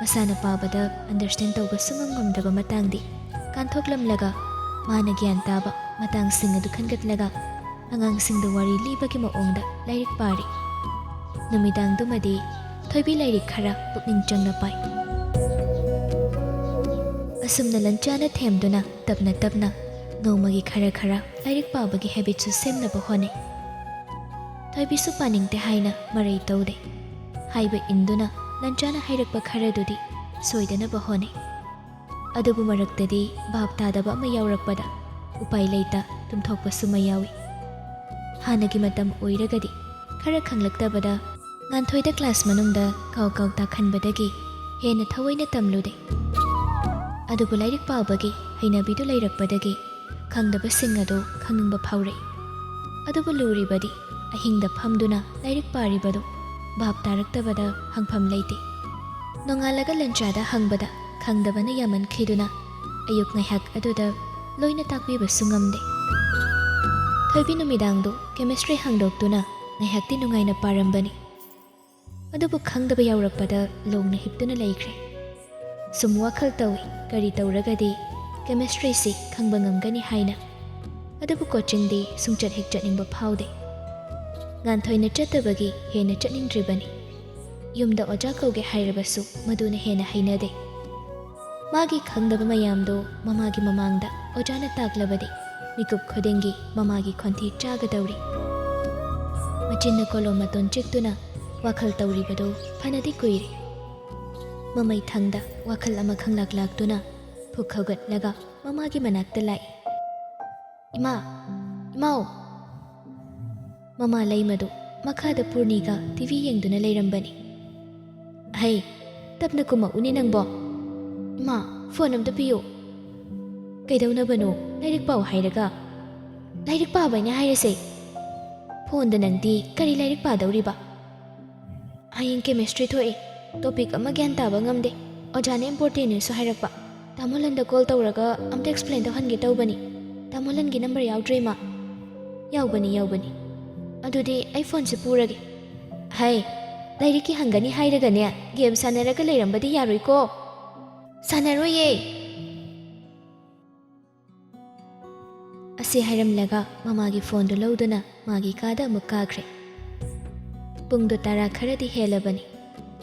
ꯃꯁꯥꯅ ꯄꯥꯕꯗ ꯑꯟꯗꯔꯁ꯭ꯇꯦꯟ ꯇꯧꯕ ꯁꯨꯡꯉꯝ ꯉꯝꯗ꯭ꯔꯕ ꯃꯇꯥꯡꯗꯤ ꯀꯥꯟꯊꯣꯛꯂꯝꯂꯒ ꯃꯥꯅ ꯒ꯭ꯌꯥꯟ ꯇꯥꯕ ꯃꯇꯥꯡꯁꯤꯡ ꯑꯗꯨ ꯈꯟꯒꯠꯂꯒ ꯑꯉꯥꯡꯁꯤꯡꯗ ꯋꯥꯔꯤ ꯂꯤꯕꯒꯤ ꯃꯑꯣꯡꯗ ꯂꯥꯏꯔꯤꯛ ꯄꯥꯔꯤ꯫ ꯅꯨꯃꯤꯗꯥꯡꯗꯨꯃꯗꯤ ꯊꯣꯏꯕꯤ ꯂꯥꯏꯔꯤꯛ ꯈꯔ ꯄꯨꯛꯅꯤꯡ ꯆꯪꯅ ꯄꯥꯏ꯫ ꯑꯁꯨꯝꯅ ꯂꯟꯆꯥꯅ ꯊꯦꯝꯗꯨꯅ ꯇꯞꯅ ꯇꯞꯅ ꯅꯣꯡꯃꯒꯤ ꯈꯔ ꯈꯔ ꯂꯥꯏꯔꯤꯛ ꯄꯥꯕꯒꯤ ꯍꯦꯕꯤꯠꯁꯨ ꯁꯦꯝꯅꯕ ꯍꯣꯠꯅꯩ꯫ ꯊꯣꯏꯕꯤꯁꯨ ꯄꯥꯅꯤꯡꯗꯦ ꯍꯥꯏꯅ ꯃꯔꯩ ꯇꯧꯗꯦ꯫ ꯍꯥꯏꯕ ꯏꯟꯗꯨꯅ ꯂꯟꯆꯥꯅ ꯍꯥꯏꯔꯛꯄ ꯈꯔꯗꯨꯗꯤ ꯁꯣꯏꯗꯅꯕ ꯍꯣꯠꯅꯩ꯫ ꯑꯗꯨꯕꯨ ꯃꯔꯛꯇꯗꯤ ꯚꯥꯞ ꯇꯥꯗꯕ ꯑꯃ ꯌꯥꯎꯔꯛꯄꯗ ꯎꯄꯥꯏ ꯂꯩꯇ ꯇꯨꯝꯊꯣꯛꯄꯁꯨ ꯑꯃ ꯌꯥꯎꯏ꯫ ꯍꯥꯟꯅꯒꯤ ꯃꯇꯝ ꯑꯣꯏꯔꯒꯗꯤ ꯈꯔ ꯈꯪꯂꯛꯇꯕꯗ ꯉꯥꯟꯊꯣꯏꯗ ꯀ꯭ꯂꯥꯁ ꯃꯅꯨꯡꯗ ꯀꯥꯎ ꯀꯥꯎ ꯇꯥꯈꯟꯕꯗꯒꯤ ꯍꯦꯟꯅ ꯊꯑꯣꯏꯅ ꯇꯝꯂꯨꯗꯦ꯫ ꯑꯗꯨꯕꯨ ꯂꯥꯏꯔꯤꯛ ꯄꯥꯕꯒꯤ ꯍꯩꯅꯕꯤꯗꯨ ꯂꯩꯔꯛꯄꯗꯒꯤ ꯈꯪꯗꯕꯁꯤꯡ ꯑꯗꯨ ꯈꯪꯅꯤꯡꯕ ꯐꯥꯎꯔꯛꯏ꯫ ꯑꯗꯨꯕꯨ ꯂꯨꯔꯤꯕꯗꯤ ꯑꯍꯤꯡꯗ ꯐꯝꯗꯨꯅ ꯂꯥꯏꯔꯤꯛ ꯄꯥꯔꯤꯕꯗꯨ ꯚꯥꯞ ꯇꯥꯔꯛꯇꯕꯗ ꯍꯪꯐꯝ ꯂꯩꯇꯦ꯫ ꯅꯣꯡꯉꯥꯜꯂꯒ ꯂꯟꯆꯥꯗ ꯍꯪꯕꯗ ꯈꯪꯗꯕꯅ ꯌꯥꯝꯃꯟꯈꯤꯗꯨꯅ ꯑꯌꯨꯛ ꯉꯥꯏꯍꯥꯛ ꯑꯗꯨꯗ ꯂꯣꯏꯅ ꯇꯥꯛꯄꯤꯕꯁꯨ ꯉꯝꯗꯦ꯫ ꯊꯣꯏꯕꯤ ꯅꯨꯃꯤꯗꯥꯡꯗꯨ ꯀꯦꯃꯤꯁꯇ꯭ꯔꯤ ꯍꯥꯡꯗꯣꯛꯇꯨꯅ ꯉꯥꯏꯍꯥꯛꯇꯤ ꯅꯨꯡꯉꯥꯏꯅ ꯄꯥꯔꯝꯕꯅꯤ꯫ ꯑꯗꯨꯕꯨ ꯈꯪꯗꯕ ꯌꯥꯎꯔꯛꯄꯗ ꯂꯣꯡꯅ ꯍꯤꯞꯇꯨꯅ ꯂꯩꯈ꯭ꯔꯦ꯫ ꯁꯨꯝ ꯋꯥꯈꯜ ꯇꯧꯏ, ꯀꯔꯤ ꯇꯧꯔꯒꯗꯤ ꯀꯦꯃꯤꯁꯇ꯭ꯔꯤꯁꯤ ꯈꯪꯕ ꯉꯝꯒꯅꯤ ꯍꯥꯏꯅ꯫ ꯑꯗꯨꯕꯨ ꯀꯣꯆꯤꯡꯗꯤ ꯁꯨꯡꯆꯠ ꯍꯦꯛ ꯆꯠꯅꯤꯡꯕ ꯐꯥꯎꯗꯦ꯫ ꯉꯥꯟꯊꯣꯏꯅ ꯆꯠꯇꯕꯒꯤ ꯍꯦꯟꯅ ꯆꯠꯅꯤꯡꯗ꯭ꯔꯤꯕꯅꯤ꯫ ꯌꯨꯝꯗ ꯑꯣꯖꯥ ꯀꯧꯒꯦ ꯍꯥꯏꯔꯕꯁꯨ ꯃꯗꯨꯅ ꯍꯦꯟꯅ ꯍꯩꯅꯗꯦ꯫ ꯃꯥꯒꯤ ꯈꯪꯗꯕ ꯃꯌꯥꯝꯗꯣ ꯃꯃꯥꯒꯤ ꯃꯃꯥꯡꯗ ꯑꯣꯖꯥꯅ ꯇꯥꯛꯂꯕꯗꯤ ꯃꯤꯀꯨꯞ ꯈꯨꯗꯤꯡꯒꯤ ꯃꯃꯥꯒꯤ ꯈꯣꯟꯊꯤ ꯆꯥꯒꯗꯧꯔꯤ꯫ ꯃꯆꯤꯟꯅ ꯀꯣꯂꯣꯝ ꯃꯇꯣꯟ ꯆꯤꯛꯇꯨꯅ ꯋꯥꯈꯜ ꯇꯧꯔꯤꯕꯗꯨ ꯐꯅꯗꯤ ꯀꯨꯏꯔꯦ꯫ ꯃꯃꯩ ꯊꯪꯗ ꯋꯥꯈꯜ ꯑꯃ ꯈꯪꯂꯥꯛ ꯂꯥꯛꯇꯨꯅ ꯐꯨꯛ ꯍꯧꯒꯠꯂꯒ ꯃꯃꯥꯒꯤ ꯃꯅꯥꯛꯇ ꯂꯥꯛꯏ꯫ "ꯏꯃꯥ! ꯏꯃꯥꯎ!" ꯃꯃꯥ ꯂꯩꯃꯗꯨ ꯃꯈꯥꯗ ꯄꯨꯔꯅꯤꯒ ꯇꯤ ꯚꯤ ꯌꯦꯡꯗꯨꯅ ꯂꯩꯔꯝꯕꯅꯤ꯫ "ꯍꯩ, ꯇꯞꯅ ꯀꯨꯝꯃꯛꯎꯅꯦ ꯅꯪꯕꯣ꯫ ꯏꯃꯥ, ꯐꯣꯟ ꯑꯝꯇ ꯄꯤꯌꯨ꯫" "ꯀꯩꯗꯧꯅꯕꯅꯣ? ꯂꯥꯏꯔꯤꯛ ꯄꯥꯎ ꯍꯥꯏꯔꯒ?" "ꯂꯥꯏꯔꯤꯛ ꯄꯥꯕ ꯍꯥꯏꯅ ꯍꯥꯏꯔꯁꯦ꯫ ꯐꯣꯟꯗ ꯅꯪꯗꯤ ꯀꯔꯤ ꯂꯥꯏꯔꯤꯛ ꯄꯥꯗꯧꯔꯤꯕ?" "ꯍꯌꯦꯡ ꯀꯦꯃꯤꯁꯇ꯭ꯔꯤ ꯊꯣꯛꯑꯦ꯫ ꯇꯣꯄꯤꯛ ꯑꯃ ꯒ꯭ꯌꯥꯟ ꯇꯥꯕ ꯉꯝꯗꯦ꯫ ꯑꯣꯖꯥꯅ ꯏꯝꯄꯣꯔꯇꯦꯟꯅꯦꯁꯨ ꯍꯥꯏꯔꯛꯄ꯫ ꯇꯥꯃꯣ ꯂꯟꯗ ꯀꯣꯜ ꯇꯧꯔꯒ ꯑꯝꯇ ꯑꯦꯛꯁꯄ꯭ꯂꯦꯟ ꯇꯧꯍꯟꯒꯦ ꯇꯧꯕꯅꯤ꯫ ꯇꯥꯃꯣ ꯂꯟꯒꯤ ꯅꯝꯕꯔ ꯌꯥꯎꯗ꯭ꯔꯣ, ꯏꯃꯥ?" "ꯌꯥꯎꯕꯅꯤ, ꯌꯥꯎꯕꯅꯤ꯫ ꯑꯗꯨꯗꯤ ꯑꯩ ꯐꯣꯟꯁꯦ ꯄꯨꯔꯒꯦ꯫" "ꯍꯩ, ꯂꯥꯏꯔꯤꯛꯀꯤ ꯍꯪꯒꯅꯤ ꯍꯥꯏꯔꯒꯅꯦ, ꯒꯦꯝ ꯁꯥꯟꯅꯔꯒ ꯂꯩꯔꯝꯕꯗꯤ ꯌꯥꯔꯣꯏꯀꯣ꯫" "ꯁꯥꯟꯅꯔꯣꯏꯌꯦ꯫" ꯑꯁꯤ ꯍꯥꯏꯔꯝꯂꯒ ꯃꯃꯥꯒꯤ ꯐꯣꯟꯗꯨ ꯂꯧꯗꯨꯅ ꯃꯥꯒꯤ ꯀꯥꯗ ꯑꯃꯨꯛ ꯀꯥꯈ꯭ꯔꯦ꯫ ꯄꯨꯡꯗꯨ ꯇꯔꯥ ꯈꯔꯗꯤ ꯍꯦꯜꯂꯕꯅꯤ꯫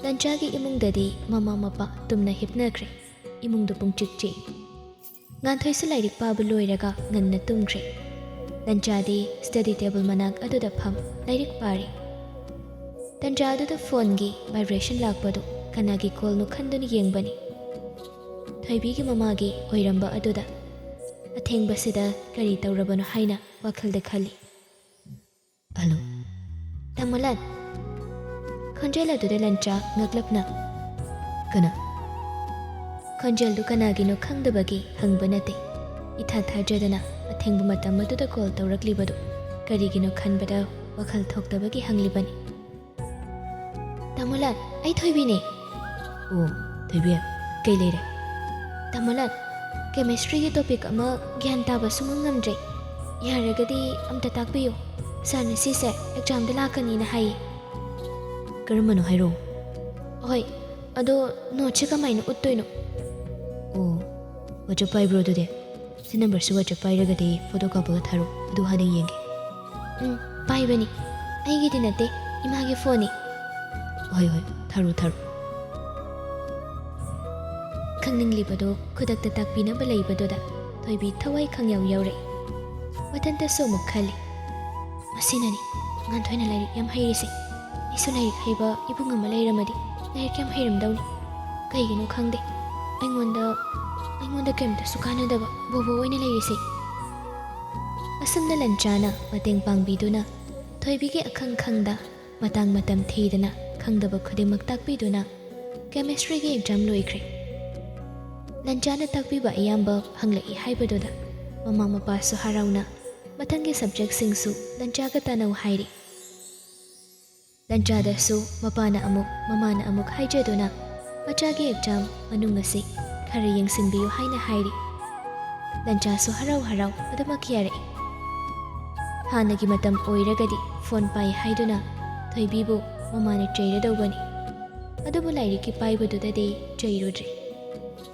ꯂꯟꯆꯥꯒꯤ ꯏꯃꯨꯡꯗꯗꯤ ꯃꯃꯥ ꯃꯄꯥ ꯇꯨꯝꯅ ꯍꯤꯞꯅꯈ꯭ꯔꯦ꯫ ꯏꯃꯨꯡꯗꯨ ꯄꯨꯡꯆꯤꯛ ꯆꯤꯛꯏ꯫ ꯉꯥꯟꯊꯣꯏꯁꯨ ꯂꯥꯏꯔꯤꯛ ꯄꯥꯕ ꯂꯣꯏꯔꯒ ꯉꯟꯅ ꯇꯨꯝꯈ꯭ꯔꯦ꯫ ꯂꯟꯆꯥꯗꯤ ꯁ꯭ꯇꯗꯤ ꯇꯦꯕꯜ ꯃꯅꯥꯛ ꯑꯗꯨꯗ ꯐꯝ ꯂꯥꯏꯔꯤꯛ ꯄꯥꯔꯤ꯫ ꯇꯟꯖꯥ ꯑꯗꯨꯗ ꯐꯣꯟꯒꯤ ꯚꯥꯏꯕ꯭ꯔꯦꯁꯟ ꯂꯥꯛꯄꯗꯨ ꯀꯅꯥꯒꯤ ꯀꯣꯜꯅꯣ ꯈꯟꯗꯨꯅ ꯌꯦꯡꯕꯅꯤ꯫ ꯊꯣꯏꯕꯤꯒꯤ ꯃꯃꯥꯒꯤ ꯑꯣꯏꯔꯝꯕ ꯑꯗꯨꯗ ꯑꯊꯦꯡꯕꯁꯤꯗ ꯀꯔꯤ ꯇꯧꯔꯕꯅꯣ ꯍꯥꯏꯅ ꯋꯥꯈꯜꯗ ꯈꯜꯂꯤ꯫ "ꯍꯜꯂꯣ, ꯇꯥꯃꯣꯂꯥꯜ?" ꯈꯣꯟꯖꯦꯜ ꯑꯗꯨꯗ ꯂꯟꯆꯥ ꯉꯛꯂꯞꯅ, "ꯀꯅꯥ?" ꯈꯣꯟꯖꯦꯜꯗꯨ ꯀꯅꯥꯒꯤꯅꯣ ꯈꯪꯗꯕꯒꯤ ꯍꯪꯕ ꯅꯠꯇꯦ꯫ ꯏꯊꯥ ꯊꯥꯖꯗꯅ ꯑꯊꯦꯡꯕ ꯃꯇꯝ ꯑꯗꯨꯗ ꯀꯣꯜ ꯇꯧꯔꯛꯂꯤꯕꯗꯨ ꯀꯔꯤꯒꯤꯅꯣ ꯈꯟꯕꯗ ꯋꯥꯈꯜ ꯊꯣꯛꯇꯕꯒꯤ ꯍꯪꯂꯤꯕꯅꯤ꯫ "ꯇꯥꯃꯣꯂꯥꯜ, ꯑꯩ ꯊꯣꯏꯕꯤꯅꯦ꯫" "ꯑꯣ, ꯊꯣꯏꯕꯤ, ꯀꯩ ꯂꯩꯔꯦ?" "ꯇꯥꯃꯣꯂꯥꯜ, ꯀꯦꯃꯤꯁꯇ꯭ꯔꯤꯒꯤ ꯇꯣꯄꯤꯛ ꯑꯃ ꯒ꯭ꯌꯥꯟ ꯇꯥꯕ ꯁꯨꯡꯉꯝ ꯉꯝꯗ꯭ꯔꯦ꯫ ꯌꯥꯔꯒꯗꯤ ꯑꯝꯇ ꯇꯥꯛꯄꯤꯌꯨ꯫ ꯁꯥꯔꯅ ꯁꯤꯁꯦ ꯑꯦꯛꯖꯥꯝꯗ ꯂꯥꯛꯀꯅꯤꯅ ꯍꯥꯏꯌꯦ꯫" "ꯀꯔꯝꯕꯅꯣ ꯍꯥꯏꯔꯛꯑꯣ꯫" "ꯍꯣꯏ, ꯑꯗꯣ ꯅꯣꯠꯁꯦ ꯀꯃꯥꯏꯅ ꯎꯠꯇꯣꯏꯅꯣ?" "ꯑꯣ, WhatsApp ꯄꯥꯏꯕ꯭ꯔꯣ ꯑꯗꯨꯗꯤ? ꯁꯤ ꯅꯝꯕꯔꯁꯤ WhatsApp ꯄꯥꯏꯔꯒꯗꯤ ꯐꯣꯇꯣ ꯀꯥꯞꯄꯒ ꯊꯥꯔꯛꯑꯣ, ꯑꯗꯨ ꯍꯥꯟꯅ ꯌꯦꯡꯒꯦ꯫" "ꯎꯝ, ꯄꯥꯏꯕꯅꯤ꯫ ꯑꯩꯒꯤꯗꯤ ꯅꯠꯇꯦ, ꯏꯃꯥꯒꯤ ꯐꯣꯟꯅꯤ꯫" "ꯍꯣꯏ, ꯍꯣꯏ, ꯊꯥꯔꯛꯑꯣ, ꯊꯥꯔꯛꯑꯣ꯫" ꯈꯪꯅꯤꯡꯂꯤꯕꯗꯨ ꯈꯨꯗꯛꯇ ꯇꯥꯛꯄꯤꯅꯕ ꯂꯩꯕꯗꯨꯗ ꯊꯣꯏꯕꯤ ꯊꯋꯥꯏ ꯈꯪꯌꯥꯎ ꯌꯥꯎꯔꯛꯏ꯫ ꯃꯊꯟꯇꯁꯨ ꯑꯃꯨꯛ ꯈꯜꯂꯤ, "ꯃꯁꯤꯅꯅꯤ ꯉꯥꯟꯊꯣꯏꯅ ꯂꯥꯏꯔꯤꯛ ꯌꯥꯝ ꯍꯩꯔꯤꯁꯦ꯫ ꯑꯩꯁꯨ ꯂꯥꯏꯔꯤꯛ ꯍꯩꯕ ꯏꯕꯨꯡ ꯑꯃ ꯂꯩꯔꯝꯃꯗꯤ ꯂꯥꯏꯔꯤꯛ ꯌꯥꯝ ꯍꯩꯔꯝꯗꯧꯅꯤ꯫ ꯀꯩꯒꯤꯅꯣ ꯈꯪꯗꯦ, ꯑꯩꯉꯣꯟꯗ, ꯑꯩꯉꯣꯟꯗ ꯀꯔꯤꯝꯇꯁꯨ ꯀꯥꯟꯅꯗꯕ ꯕꯣꯕꯣ ꯑꯣꯏꯅ ꯂꯩꯔꯤꯁꯦ꯫" ꯑꯁꯨꯝꯅ ꯂꯟꯆꯥꯅ ꯃꯇꯦꯡ ꯄꯥꯡꯕꯤꯗꯨꯅ ꯊꯣꯏꯕꯤꯒꯤ ꯑꯈꯪ ꯈꯪꯗ ꯃꯇꯥꯡ ꯃꯇꯝ ꯊꯤꯗꯅ ꯈꯪꯗꯕ ꯈꯨꯗꯤꯡꯃꯛ ꯇꯥꯛꯄꯤꯗꯨꯅ ꯀꯦꯃꯤꯁꯇ꯭ꯔꯤꯒꯤ ꯑꯦꯛꯖꯥꯝ ꯂꯣꯏꯈ꯭ꯔꯦ꯫ ꯂꯟꯆꯥꯅ ꯇꯥꯛꯄꯤꯕ ꯑꯌꯥꯝꯕ ꯐꯪꯂꯛꯏ ꯍꯥꯏꯕꯗꯨꯗ ꯃꯃꯥ ꯃꯄꯥꯁꯨ ꯍꯔꯥꯎꯅ ꯃꯊꯪꯒꯤ ꯁꯕꯖꯦꯛꯁꯤꯡꯁꯨ ꯂꯟꯆꯥꯒ ꯇꯥꯟꯅꯧ ꯍꯥꯏꯔꯤ꯫ ꯂꯟꯆꯥꯗꯁꯨ ꯃꯄꯥꯅ ꯑꯃꯨꯛ ꯃꯃꯥꯅ ꯑꯃꯨꯛ ꯍꯥꯏꯖꯗꯨꯅ ꯃꯆꯥꯒꯤ ꯑꯦꯛꯖꯥꯝ ꯃꯅꯨꯡ ꯑꯁꯤ ꯈꯔ ꯌꯦꯡꯁꯤꯟꯕꯤꯌꯨ ꯍꯥꯏꯅ ꯍꯥꯏꯔꯤ꯫ ꯂꯟꯆꯥꯁꯨ ꯍꯔꯥꯎ ꯍꯔꯥꯎ ꯑꯗꯨꯃꯛ ꯌꯥꯔꯛꯏ꯫ ꯍꯥꯟꯅꯒꯤ ꯃꯇꯝ ꯑꯣꯏꯔꯒꯗꯤ ꯐꯣꯟ ꯄꯥꯏ ꯍꯥꯏꯗꯨꯅ ꯊꯣꯏꯕꯤꯕꯨ ꯃꯃꯥꯅ ꯆꯩꯔꯗꯧꯕꯅꯤ꯫ ꯑꯗꯨꯕꯨ ꯂꯥꯏꯔꯤꯛꯀꯤ ꯄꯥꯏꯕꯗꯨꯗꯗꯤ ꯆꯩꯔꯨꯗ꯭ꯔꯦ꯫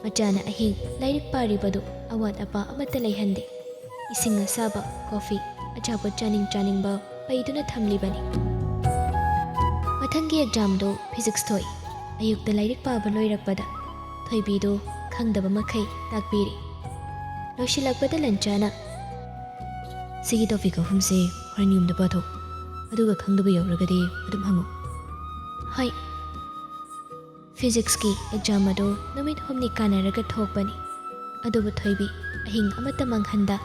ꯃꯆꯥꯅ ꯑꯍꯤꯡ ꯂꯥꯏꯔꯤꯛ ꯄꯥꯔꯤꯕꯗꯨ ꯑꯋꯥꯠ ꯑꯄꯥ ꯑꯃꯠꯇ ꯂꯩꯍꯟꯗꯦ꯫ ꯏꯁꯤꯡ ꯑꯁꯥꯕ, ꯀꯣꯐꯤ, ꯑꯆꯥꯄꯣꯠ ꯆꯥꯅꯤꯡ ꯆꯥꯅꯤꯡꯕ ꯄꯩꯗꯨꯅ ꯊꯝꯂꯤꯕꯅꯤ꯫ ꯃꯊꯪꯒꯤ ꯑꯦꯛꯖꯥꯝꯗꯨ ꯐꯤꯖꯤꯛꯁ ꯊꯣꯛꯏ꯫ ꯑꯌꯨꯛꯇ ꯂꯥꯏꯔꯤꯛ ꯄꯥꯕ ꯂꯣꯏꯔꯛꯄꯗ ꯊꯣꯏꯕꯤꯗꯨ ꯈꯪꯗꯕ ꯃꯈꯩ ꯇꯥꯛꯄꯤꯔꯤ꯫ ꯂꯣꯏꯁꯤꯜꯂꯛꯄꯗ ꯂꯟꯆꯥꯅ, ꯁꯤꯒꯤ ꯇꯣꯄꯤꯛ ꯑꯍꯨꯝꯁꯦ ꯍꯣꯔꯦꯟ ꯌꯨꯝꯗ ꯄꯥꯊꯣꯛ, ꯑꯗꯨꯒ ꯈꯪꯗꯕ ꯌꯥꯎꯔꯒꯗꯤ ꯑꯗꯨꯝ ꯍꯪꯉꯨ꯫ ꯍꯣꯏ꯫ ꯐꯤꯖꯤꯛꯁꯀꯤ ꯑꯦꯛꯖꯥꯝ ꯑꯗꯨ ꯅꯨꯃꯤꯠ ꯍꯨꯝꯅꯤ ꯀꯥꯟꯅꯔꯒ ꯊꯣꯛꯄꯅꯤ꯫ ꯑꯗꯨꯕꯨ ꯊꯣꯏꯕꯤ ꯑꯍꯤꯡ ꯑꯃꯠꯇ ꯃꯥꯡꯍꯟꯗ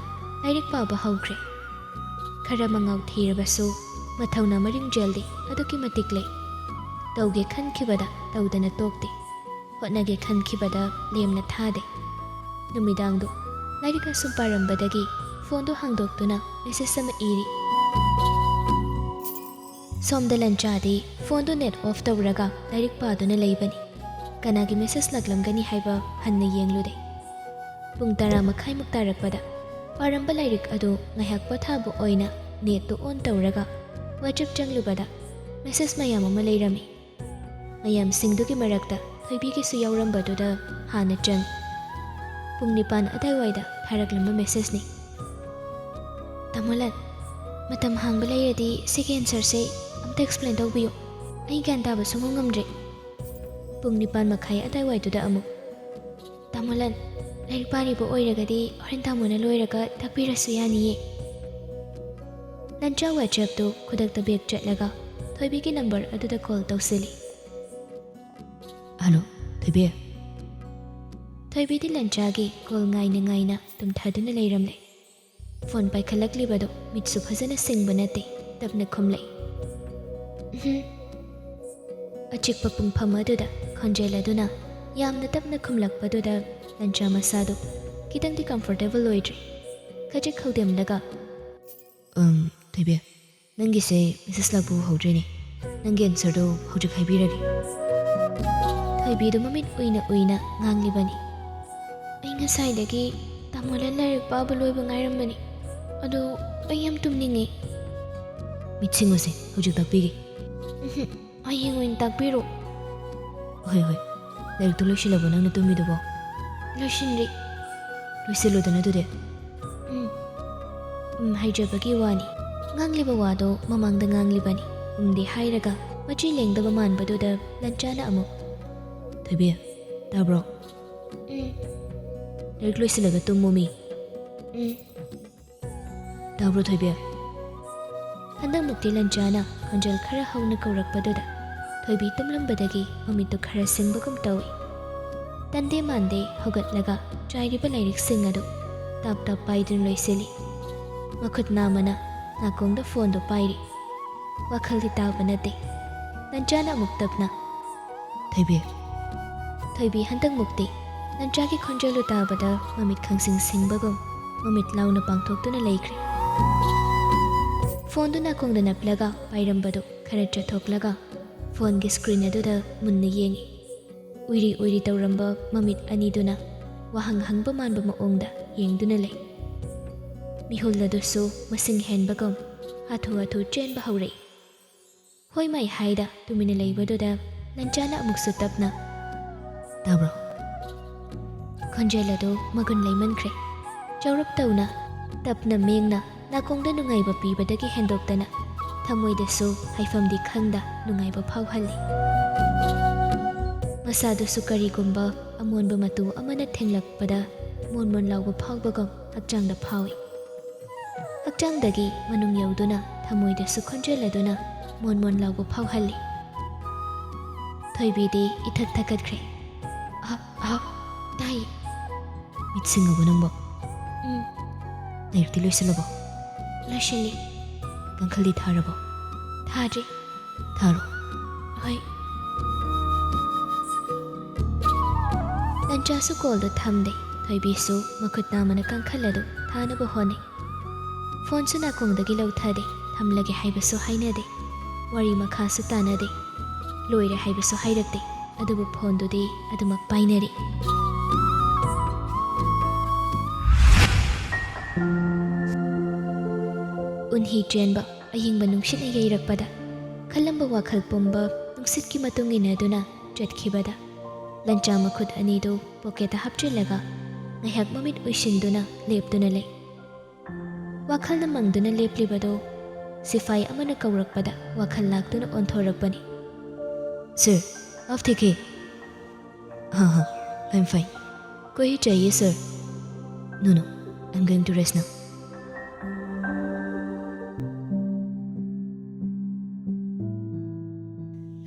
ꯂꯥꯏꯔꯤꯛ ꯄꯥꯕ ꯍꯧꯈ꯭ꯔꯦ꯫ ꯈꯔ ꯃꯉꯥꯎ ꯊꯤꯔꯕꯁꯨ ꯃꯊꯧꯅ ꯃꯔꯤꯡ ꯖꯦꯜꯗꯤ ꯑꯗꯨꯛꯀꯤ ꯃꯇꯤꯛ ꯂꯩ꯫ ꯇꯧꯒꯦ ꯈꯟꯈꯤꯕꯗ ꯇꯧꯗꯅ ꯇꯣꯛꯇꯦ꯫ ꯍꯣꯠꯅꯒꯦ ꯈꯟꯈꯤꯕꯗ ꯂꯦꯝꯅ ꯊꯥꯗꯦ꯫ ꯅꯨꯃꯤꯗꯥꯡꯗꯨ ꯂꯥꯏꯔꯤꯛ ꯑꯁꯨꯝ ꯄꯥꯔꯝꯕꯗꯒꯤ ꯐꯣꯟꯗꯨ ꯍꯥꯡꯗꯣꯛꯇꯨꯅ ꯃꯦꯁꯦꯖ ꯑꯃ ꯏꯔꯤ꯫ ꯁꯣꯝꯗ ꯂꯟꯆꯥꯗꯤ ꯐꯣꯟꯗꯨ ꯅꯦꯠ ꯑꯣꯐ ꯇꯧꯔꯒ ꯂꯥꯏꯔꯤꯛ ꯄꯥꯗꯨꯅ ꯂꯩꯕꯅꯤ꯫ ꯀꯅꯥꯒꯤ ꯃꯦꯁꯦꯖ ꯂꯥꯛꯂꯝꯒꯅꯤ ꯍꯥꯏꯕ ꯍꯟꯅ ꯌꯦꯡꯂꯨꯗꯦ꯫ ꯄꯨꯡ ꯇꯔꯥ ꯃꯈꯥꯏꯃꯨꯛ ꯇꯥꯔꯛꯄꯗ ꯄꯥꯔꯝꯕ ꯂꯥꯏꯔꯤꯛ ꯑꯗꯨ ꯉꯥꯏꯍꯥꯛ ꯄꯣꯊꯥꯕ ꯑꯣꯏꯅ ꯅꯦꯠꯇꯨ ꯑꯣꯟ ꯇꯧꯔꯒ ꯋꯥꯆꯞ ꯆꯪꯂꯨꯕꯗ ꯃꯦꯁꯦꯖ ꯃꯌꯥꯝ ꯑꯃ ꯂꯩꯔꯝꯃꯤ꯫ ꯃꯌꯥꯝꯁꯤꯡꯗꯨꯒꯤ ꯃꯔꯛꯇ ꯊꯣꯏꯕꯤꯒꯤꯁꯨ ꯌꯥꯎꯔꯝꯕꯗꯨꯗ ꯍꯥꯟꯅ ꯆꯪ꯫ ꯄꯨꯡ ꯅꯤꯄꯥꯟ ꯑꯗꯥꯏꯋꯥꯏꯗ ꯊꯥꯔꯛꯂꯝꯕ ꯃꯦꯁꯦꯖꯅꯤ꯫ "ꯇꯥꯃꯣ ꯂꯟ, ꯃꯇꯝ ꯍꯥꯡꯕ ꯂꯩꯔꯗꯤ ꯁꯤꯒꯤ ꯑꯦꯟꯁꯔꯁꯦ ꯑꯝꯇ ꯑꯦꯛꯁꯄ꯭ꯂꯦꯟ ꯇꯧꯕꯤꯌꯨ꯫ ꯑꯩ ꯒ꯭ꯌꯥꯟ ꯇꯥꯕ ꯁꯨꯡꯉꯝ ꯉꯝꯗ꯭ꯔꯦ꯫" ꯄꯨꯡ ꯅꯤꯄꯥꯟ ꯃꯈꯥꯏ ꯑꯗꯥꯏꯋꯥꯏꯗꯨꯗ ꯑꯃꯨꯛ, "ꯇꯥꯃꯣ ꯂꯟ, ꯂꯥꯏꯔꯤꯛ ꯄꯥꯔꯤꯕ ꯑꯣꯏꯔꯒꯗꯤ ꯍꯣꯔꯦꯟ ꯇꯥꯃꯣꯅ ꯂꯣꯏꯔꯒ ꯇꯥꯛꯄꯤꯔꯁꯨ ꯌꯥꯅꯤꯌꯦ꯫" ꯂꯟꯆꯥ ꯋꯥꯆꯦꯞꯇꯨ ꯈꯨꯗꯛꯇ ꯕꯦꯛ ꯆꯠꯂꯒ ꯊꯣꯏꯕꯤꯒꯤ ꯅꯝꯕꯔ ꯑꯗꯨꯗ ꯀꯣꯜ ꯇꯧꯁꯤꯜꯂꯤ꯫ "ꯍꯜꯂꯣ, ꯊꯣꯏꯕꯤ꯫" ꯊꯣꯏꯕꯤꯗꯤ ꯂꯟꯆꯥꯒꯤ ꯀꯣꯜ ꯉꯥꯏꯅ ꯉꯥꯏꯅ ꯇꯨꯝꯊꯗꯨꯅ ꯂꯩꯔꯝꯂꯦ꯫ ꯐꯣꯟ ꯄꯥꯏꯈꯠꯂꯛꯂꯤꯕꯗꯨ ꯃꯤꯠꯁꯨ ꯐꯖꯅ ꯁꯤꯡꯕ ꯅꯠꯇꯦ, ꯇꯞꯅ ꯈꯨꯝꯂꯛꯏ꯫ "ꯎꯝꯍꯨꯝ꯫" ꯑꯆꯤꯛꯄ ꯄꯨꯡꯐꯝ ꯑꯗꯨꯗ ꯈꯣꯟꯖꯦꯜ ꯑꯗꯨꯅ ꯌꯥꯝꯅ ꯇꯞꯅ ꯈꯨꯝꯂꯛꯄꯗꯨꯗ ꯂꯟꯆꯥ ꯃꯁꯥꯗꯨ ꯈꯤꯇꯪꯗꯤ ꯀꯝꯐꯣꯔꯇꯦꯕꯜ ꯑꯣꯏꯗ꯭ꯔꯦ꯫ ꯈꯖꯤꯛ ꯈꯧꯗꯦꯝꯂꯒ, "ꯑꯝ, ꯊꯣꯏꯕꯤ, ꯅꯪꯒꯤꯁꯦ ꯃꯦꯁꯦꯖ ꯂꯥꯛꯄ ꯎꯍꯧꯗ꯭ꯔꯦꯅꯦ꯫ ꯅꯪꯒꯤ ꯑꯦꯟꯁꯔꯗꯨ ꯍꯧꯖꯤꯛ ꯍꯥꯏꯕꯤꯔꯒꯦ꯫" ꯊꯣꯏꯕꯤꯗꯨ ꯃꯃꯤꯠ ꯎꯏꯅ ꯎꯏꯅ ꯉꯥꯡꯂꯤꯕꯅꯤ꯫ "ꯑꯩ ꯉꯁꯥꯏꯗꯒꯤ ꯇꯥꯃꯣ ꯂꯟ ꯂꯥꯏꯔꯤꯛ ꯄꯥꯕ ꯂꯣꯏꯕ ꯉꯥꯏꯔꯝꯕꯅꯤ꯫ ꯑꯗꯣ ꯑꯩ ꯌꯥꯝ ꯇꯨꯝꯅꯤꯡꯉꯦ꯫" "ꯃꯤꯠ ꯁꯤꯡꯉꯨꯁꯦ, ꯍꯧꯖꯤꯛ ꯇꯥꯛꯄꯤꯒꯦ꯫" "ꯎꯝꯍꯨꯝ, ꯍꯌꯦꯡ ꯑꯣꯏꯅ ꯇꯥꯛꯄꯤꯔꯣ꯫" "ꯍꯣꯏ, ꯍꯣꯏ꯫ ꯂꯥꯏꯔꯤꯛꯇꯨ ꯂꯣꯏꯁꯤꯜꯂꯕꯣ ꯅꯪꯅ ꯇꯨꯝꯃꯤꯗꯨꯕꯣ?" "ꯂꯣꯏꯁꯤꯟꯗ꯭ꯔꯤ꯫" "ꯂꯣꯏꯁꯤꯜꯂꯨꯗꯅ ꯑꯗꯨꯗꯤ꯫" "ꯎꯝ, ꯎꯝ ꯍꯥꯏꯖꯕꯒꯤ ꯋꯥꯅꯤ꯫" ꯉꯥꯡꯂꯤꯕ ꯋꯥꯗꯣ ꯃꯃꯥꯡꯗ ꯉꯥꯡꯂꯤꯕꯅꯤ꯫ ꯎꯝꯗꯤ ꯍꯥꯏꯔꯒ ꯃꯆꯤ ꯂꯦꯡꯗꯕ ꯃꯥꯟꯕꯗꯨꯗ ꯂꯟꯆꯥꯅ ꯑꯃꯨꯛ, "ꯊꯣꯏꯕꯤ, ꯇꯥꯕ꯭ꯔꯣ?" "ꯎꯝ꯫" "ꯂꯥꯏꯔꯤꯛ ꯂꯣꯏꯁꯤꯜꯂꯒ ꯇꯨꯝꯃꯣꯃꯤ꯫" "ꯎꯝ꯫" "ꯇꯥꯕ꯭ꯔꯣ, ꯊꯣꯏꯕꯤ?" ꯍꯟꯗꯛꯃꯨꯛꯇꯤ ꯂꯟꯆꯥꯅ ꯈꯣꯟꯖꯦꯜ ꯈꯔ ꯍꯧꯅ ꯀꯧꯔꯛꯄꯗꯨꯗ ꯊꯣꯏꯕꯤ ꯇꯨꯝꯂꯝꯕꯗꯒꯤ ꯃꯃꯤꯠꯇꯨ ꯈꯔ ꯁꯤꯡꯕꯒꯨꯝ ꯇꯧꯏ꯫ ꯇꯟꯗꯦ ꯃꯥꯟꯗꯦ ꯍꯧꯒꯠꯂꯒ ꯆꯥꯏꯔꯤꯕ ꯂꯥꯏꯔꯤꯛꯁꯤꯡ ꯑꯗꯨ ꯇꯞ ꯇꯞ ꯄꯥꯏꯗꯨꯅ ꯂꯣꯏꯁꯤꯜꯂꯤ꯫ ꯃꯈꯨꯠ ꯅꯥꯝꯃꯅ ꯅꯥꯀꯣꯡꯗ ꯐꯣꯟꯗꯨ ꯄꯥꯏꯔꯤ꯫ ꯋꯥꯈꯜꯗꯤ ꯇꯥꯕ ꯅꯠꯇꯦ꯫ ꯂꯟꯆꯥꯅ ꯑꯃꯨꯛ ꯇꯞꯅ, "ꯊꯣꯏꯕꯤ꯫" ꯊꯣꯏꯕꯤ ꯍꯟꯗꯛꯃꯨꯛꯇꯤ ꯂꯟꯆꯥꯒꯤ ꯈꯣꯟꯖꯦꯜꯗꯨ ꯇꯥꯕꯗ ꯃꯃꯤꯠ ꯈꯪꯁꯤꯡ ꯁꯤꯡꯕꯒꯨꯝ ꯃꯃꯤꯠ ꯂꯥꯎꯅ ꯄꯥꯡꯊꯣꯛꯇꯨꯅ ꯂꯩꯈ꯭ꯔꯦ꯫ ꯐꯣꯟꯗꯨ ꯅꯥꯀꯣꯡꯗ ꯅꯞꯂꯒ ꯄꯥꯏꯔꯝꯕꯗꯨ ꯈꯔ ꯆꯠꯊꯣꯛꯂꯒ ꯐꯣꯟꯒꯤ ꯁ꯭ꯀ꯭ꯔꯤꯟ ꯑꯗꯨꯗ ꯃꯨꯟꯅ ꯌꯦꯡꯏ꯫ ꯎꯏꯔꯤ ꯎꯏꯔꯤ ꯇꯧꯔꯝꯕ ꯃꯃꯤꯠ ꯑꯅꯤꯗꯨꯅ ꯋꯥꯍꯪ ꯍꯪꯕ ꯃꯥꯟꯕ ꯃꯑꯣꯡꯗ ꯌꯦꯡꯗꯨꯅ ꯂꯩ꯫ ꯃꯤꯍꯨꯜ ꯑꯗꯨꯁꯨ ꯃꯁꯤꯡ ꯍꯦꯟꯕꯒꯨꯝ ꯍꯥꯊꯨ ꯍꯥꯊꯨ ꯆꯦꯟꯕ ꯍꯧꯔꯛꯏ꯫ ꯍꯣꯏ ꯃꯥꯏ ꯍꯥꯏꯗ ꯇꯨꯃꯤꯟꯅ ꯂꯩꯕꯗꯨꯗ ꯂꯟꯆꯥꯅ ꯑꯃꯨꯛꯁꯨ ꯇꯞꯅ, "ꯇꯥꯕ꯭ꯔꯣ?" ꯈꯣꯟꯖꯦꯜ ꯑꯗꯨ ꯃꯒꯨꯟ ꯂꯩꯃꯟꯈ꯭ꯔꯦ꯫ ꯆꯥꯎꯔꯞ ꯇꯧꯅ, ꯇꯞꯅ ꯃꯦꯡꯅ ꯅꯥꯀꯣꯡꯗ ꯅꯨꯡꯉꯥꯏꯕ ꯄꯤꯕꯗꯒꯤ ꯍꯦꯟꯗꯣꯛꯇꯅ ꯊꯃꯣꯏꯗꯁꯨ ꯍꯥꯏꯐꯝꯗꯤ ꯈꯪꯗ ꯅꯨꯡꯉꯥꯏꯕ ꯐꯥꯎꯍꯜꯂꯤ꯫ ꯃꯁꯥꯗꯨꯁꯨ ꯀꯔꯤꯒꯨꯝꯕ ꯑꯃꯣꯟꯕ ꯃꯇꯨ ꯑꯃꯅ ꯊꯦꯡꯂꯛꯄꯗ ꯃꯣꯟ ꯃꯣꯟ ꯂꯥꯎꯕ ꯐꯥꯎꯕꯒꯨꯝ ꯍꯛꯆꯥꯡꯗ ꯐꯥꯎꯏ꯫ ꯍꯛꯆꯥꯡꯗꯒꯤ ꯃꯅꯨꯡ ꯌꯧꯗꯨꯅ ꯊꯃꯣꯏꯗꯁꯨ ꯈꯣꯟꯖꯦꯜ ꯑꯗꯨꯅ ꯃꯣꯟ ꯃꯣꯟ ꯂꯥꯎꯕ ꯐꯥꯎꯍꯜꯂꯤ꯫ ꯊꯣꯏꯕꯤꯗꯤ ꯏꯊꯛ ꯊꯛꯀꯠꯈ꯭ꯔꯦ꯫ "ꯑꯍ, ꯑꯍ, ꯇꯥꯏꯌꯦ꯫" "ꯃꯤꯠ ꯁꯤꯡꯉꯕꯣ ꯅꯪꯕꯣ?" "ꯎꯝ꯫" "ꯂꯥꯏꯔꯤꯛꯇꯤ ꯂꯣꯏꯁꯤꯜꯂꯕꯣ?" "ꯂꯣꯏꯁꯤꯜꯂꯦ꯫" "ꯀꯥꯡꯈꯜꯗꯤ ꯊꯥꯔꯕꯣ?" "ꯊꯥꯗ꯭ꯔꯤ꯫" "ꯊꯥꯔꯣ꯫" "ꯍꯣꯏ꯫" ꯂꯟꯆꯥꯁꯨ ꯀꯣꯜꯗꯨ ꯊꯝꯗꯦ꯫ ꯊꯣꯏꯕꯤꯁꯨ ꯃꯈꯨꯠ ꯅꯥꯝꯃꯅ ꯀꯥꯡꯈꯜ ꯑꯗꯨ ꯊꯥꯅꯕ ꯍꯣꯠꯅꯩ꯫ ꯐꯣꯟꯁꯨ ꯅꯥꯀꯣꯡꯗꯒꯤ ꯂꯧꯊꯗꯦ꯫ ꯊꯝꯂꯒꯦ ꯍꯥꯏꯕꯁꯨ ꯍꯥꯏꯅꯗꯦ꯫ ꯋꯥꯔꯤ ꯃꯈꯥꯁꯨ ꯇꯥꯅꯗꯦ꯫ ꯂꯣꯏꯔꯦ ꯍꯥꯏꯕꯁꯨ ꯍꯥꯏꯔꯛꯇꯦ꯫ ꯑꯗꯨꯕꯨ ꯐꯣꯟꯗꯨꯗꯤ ꯑꯗꯨꯃꯛ ꯄꯥꯏꯅꯔꯤ꯫ ꯎꯟꯍꯤ ꯆꯦꯟꯕ ꯑꯌꯤꯡꯕ ꯅꯨꯡꯁꯤꯠꯅ ꯌꯩꯔꯛꯄꯗ, ꯈꯜꯂꯝꯕ ꯋꯥꯈꯜ ꯄꯨꯝꯕ ꯅꯨꯡꯁꯤꯠꯀꯤ ꯃꯇꯨꯡ ꯏꯟꯅꯗꯨꯅ ꯆꯠꯈꯤꯕꯗ, ꯂꯟꯆꯥ ꯃꯈꯨꯠ ꯑꯅꯤꯗꯨ ꯄꯣꯀꯦꯠꯇ ꯍꯥꯞꯆꯤꯜꯂꯒ ꯉꯥꯏꯍꯥꯛ ꯃꯃꯤꯠ ꯎꯏꯁꯤꯟꯗꯨꯅ ꯂꯦꯞꯇꯨꯅ ꯂꯩ꯫ ꯋꯥꯈꯜꯅ ꯃꯪꯗꯨꯅ ꯂꯦꯞꯂꯤꯕꯗꯨ ꯁꯤꯐꯥꯏ ꯑꯃꯅ ꯀꯧꯔꯛꯄꯗ ꯋꯥꯈꯜ ꯂꯥꯛꯇꯨꯅ ꯑꯣꯟꯊꯣꯔꯛꯄꯅꯤ꯫ "Sir, आप ठीक है?" "हाँ, हाँ, I am fine. कोई चाहिए, sir?" "No, no, I am going to rest now."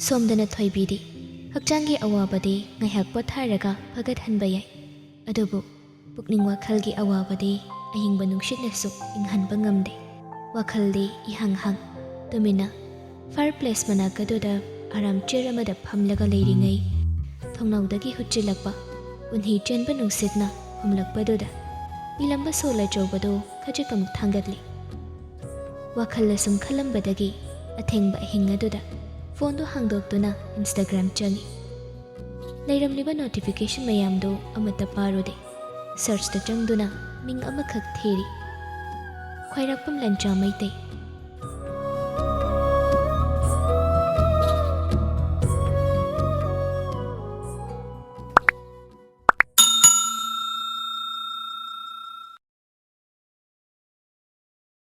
ꯁꯣꯝꯗꯅ ꯊꯣꯏꯕꯤꯗꯤ ꯍꯛꯆꯥꯡꯒꯤ ꯑꯋꯥꯕꯗꯤ ꯉꯥꯏꯍꯥꯛ ꯄꯣꯊꯥꯔꯒ ꯐꯒꯠꯍꯟꯕ ꯌꯥꯏ, ꯑꯗꯨꯕꯨ ꯄꯨꯛꯅꯤꯡ ꯋꯥꯈꯜꯒꯤ ꯑꯋꯥꯕꯗꯤ ꯑꯏꯪꯕ ꯅꯨꯡꯁꯤꯠꯅꯁꯨ ꯏꯪꯍꯟꯕ ꯉꯝꯗꯦ꯫ ꯋꯥꯈꯜꯗꯤ ꯏꯍꯥꯡ ꯍꯥꯡ ꯇꯨꯃꯤꯟꯅ ꯐꯥꯌꯔ ꯄ꯭ꯂꯦꯁ ꯃꯅꯥꯛ ꯑꯗꯨꯗ ꯑꯔꯥꯝ ꯆꯤꯌꯔ ꯑꯃꯗ ꯐꯝꯂꯒ ꯂꯩꯔꯤꯉꯩ, ꯊꯣꯡꯅꯥꯎꯗꯒꯤ ꯍꯨꯠꯆꯤꯜꯂꯛꯄ ꯎꯟꯍꯤ ꯆꯦꯟꯕ ꯅꯨꯡꯁꯤꯠꯅ ꯍꯨꯝꯂꯛꯄꯗꯨꯗ ꯏꯂꯝꯕ ꯁꯣꯜ ꯑꯆꯧꯕꯗꯨ ꯈꯖꯤꯛ ꯑꯃꯨꯛ ꯊꯥꯡꯒꯠꯂꯤ꯫ ꯋꯥꯈꯜ ꯑꯁꯨꯝ ꯈꯜꯂꯝꯕꯗꯒꯤ ꯑꯊꯦꯡꯕ ꯑꯍꯤꯡ ꯑꯗꯨꯗ ꯐꯣꯟꯗꯨ ꯍꯥꯡꯗꯣꯛꯇꯨꯅ ꯏꯟꯁꯇꯥꯒ꯭ꯔꯥꯝ ꯆꯪꯏ꯫ ꯂꯩꯔꯝꯂꯤꯕ ꯅꯣꯇꯤꯐꯤꯀꯦꯁꯟ ꯃꯌꯥꯝꯗꯨ ꯑꯃꯠꯇ ꯄꯥꯔꯨꯗꯦ꯫ ꯁꯔꯆꯇ ꯆꯪꯗꯨꯅ ꯃꯤꯡ ꯑꯃꯈꯛ ꯊꯤꯔꯤ꯫ ꯈ꯭ꯋꯥꯏꯔꯥꯛꯄꯝ ꯂꯟꯆꯥ ꯃꯩꯇꯩ꯫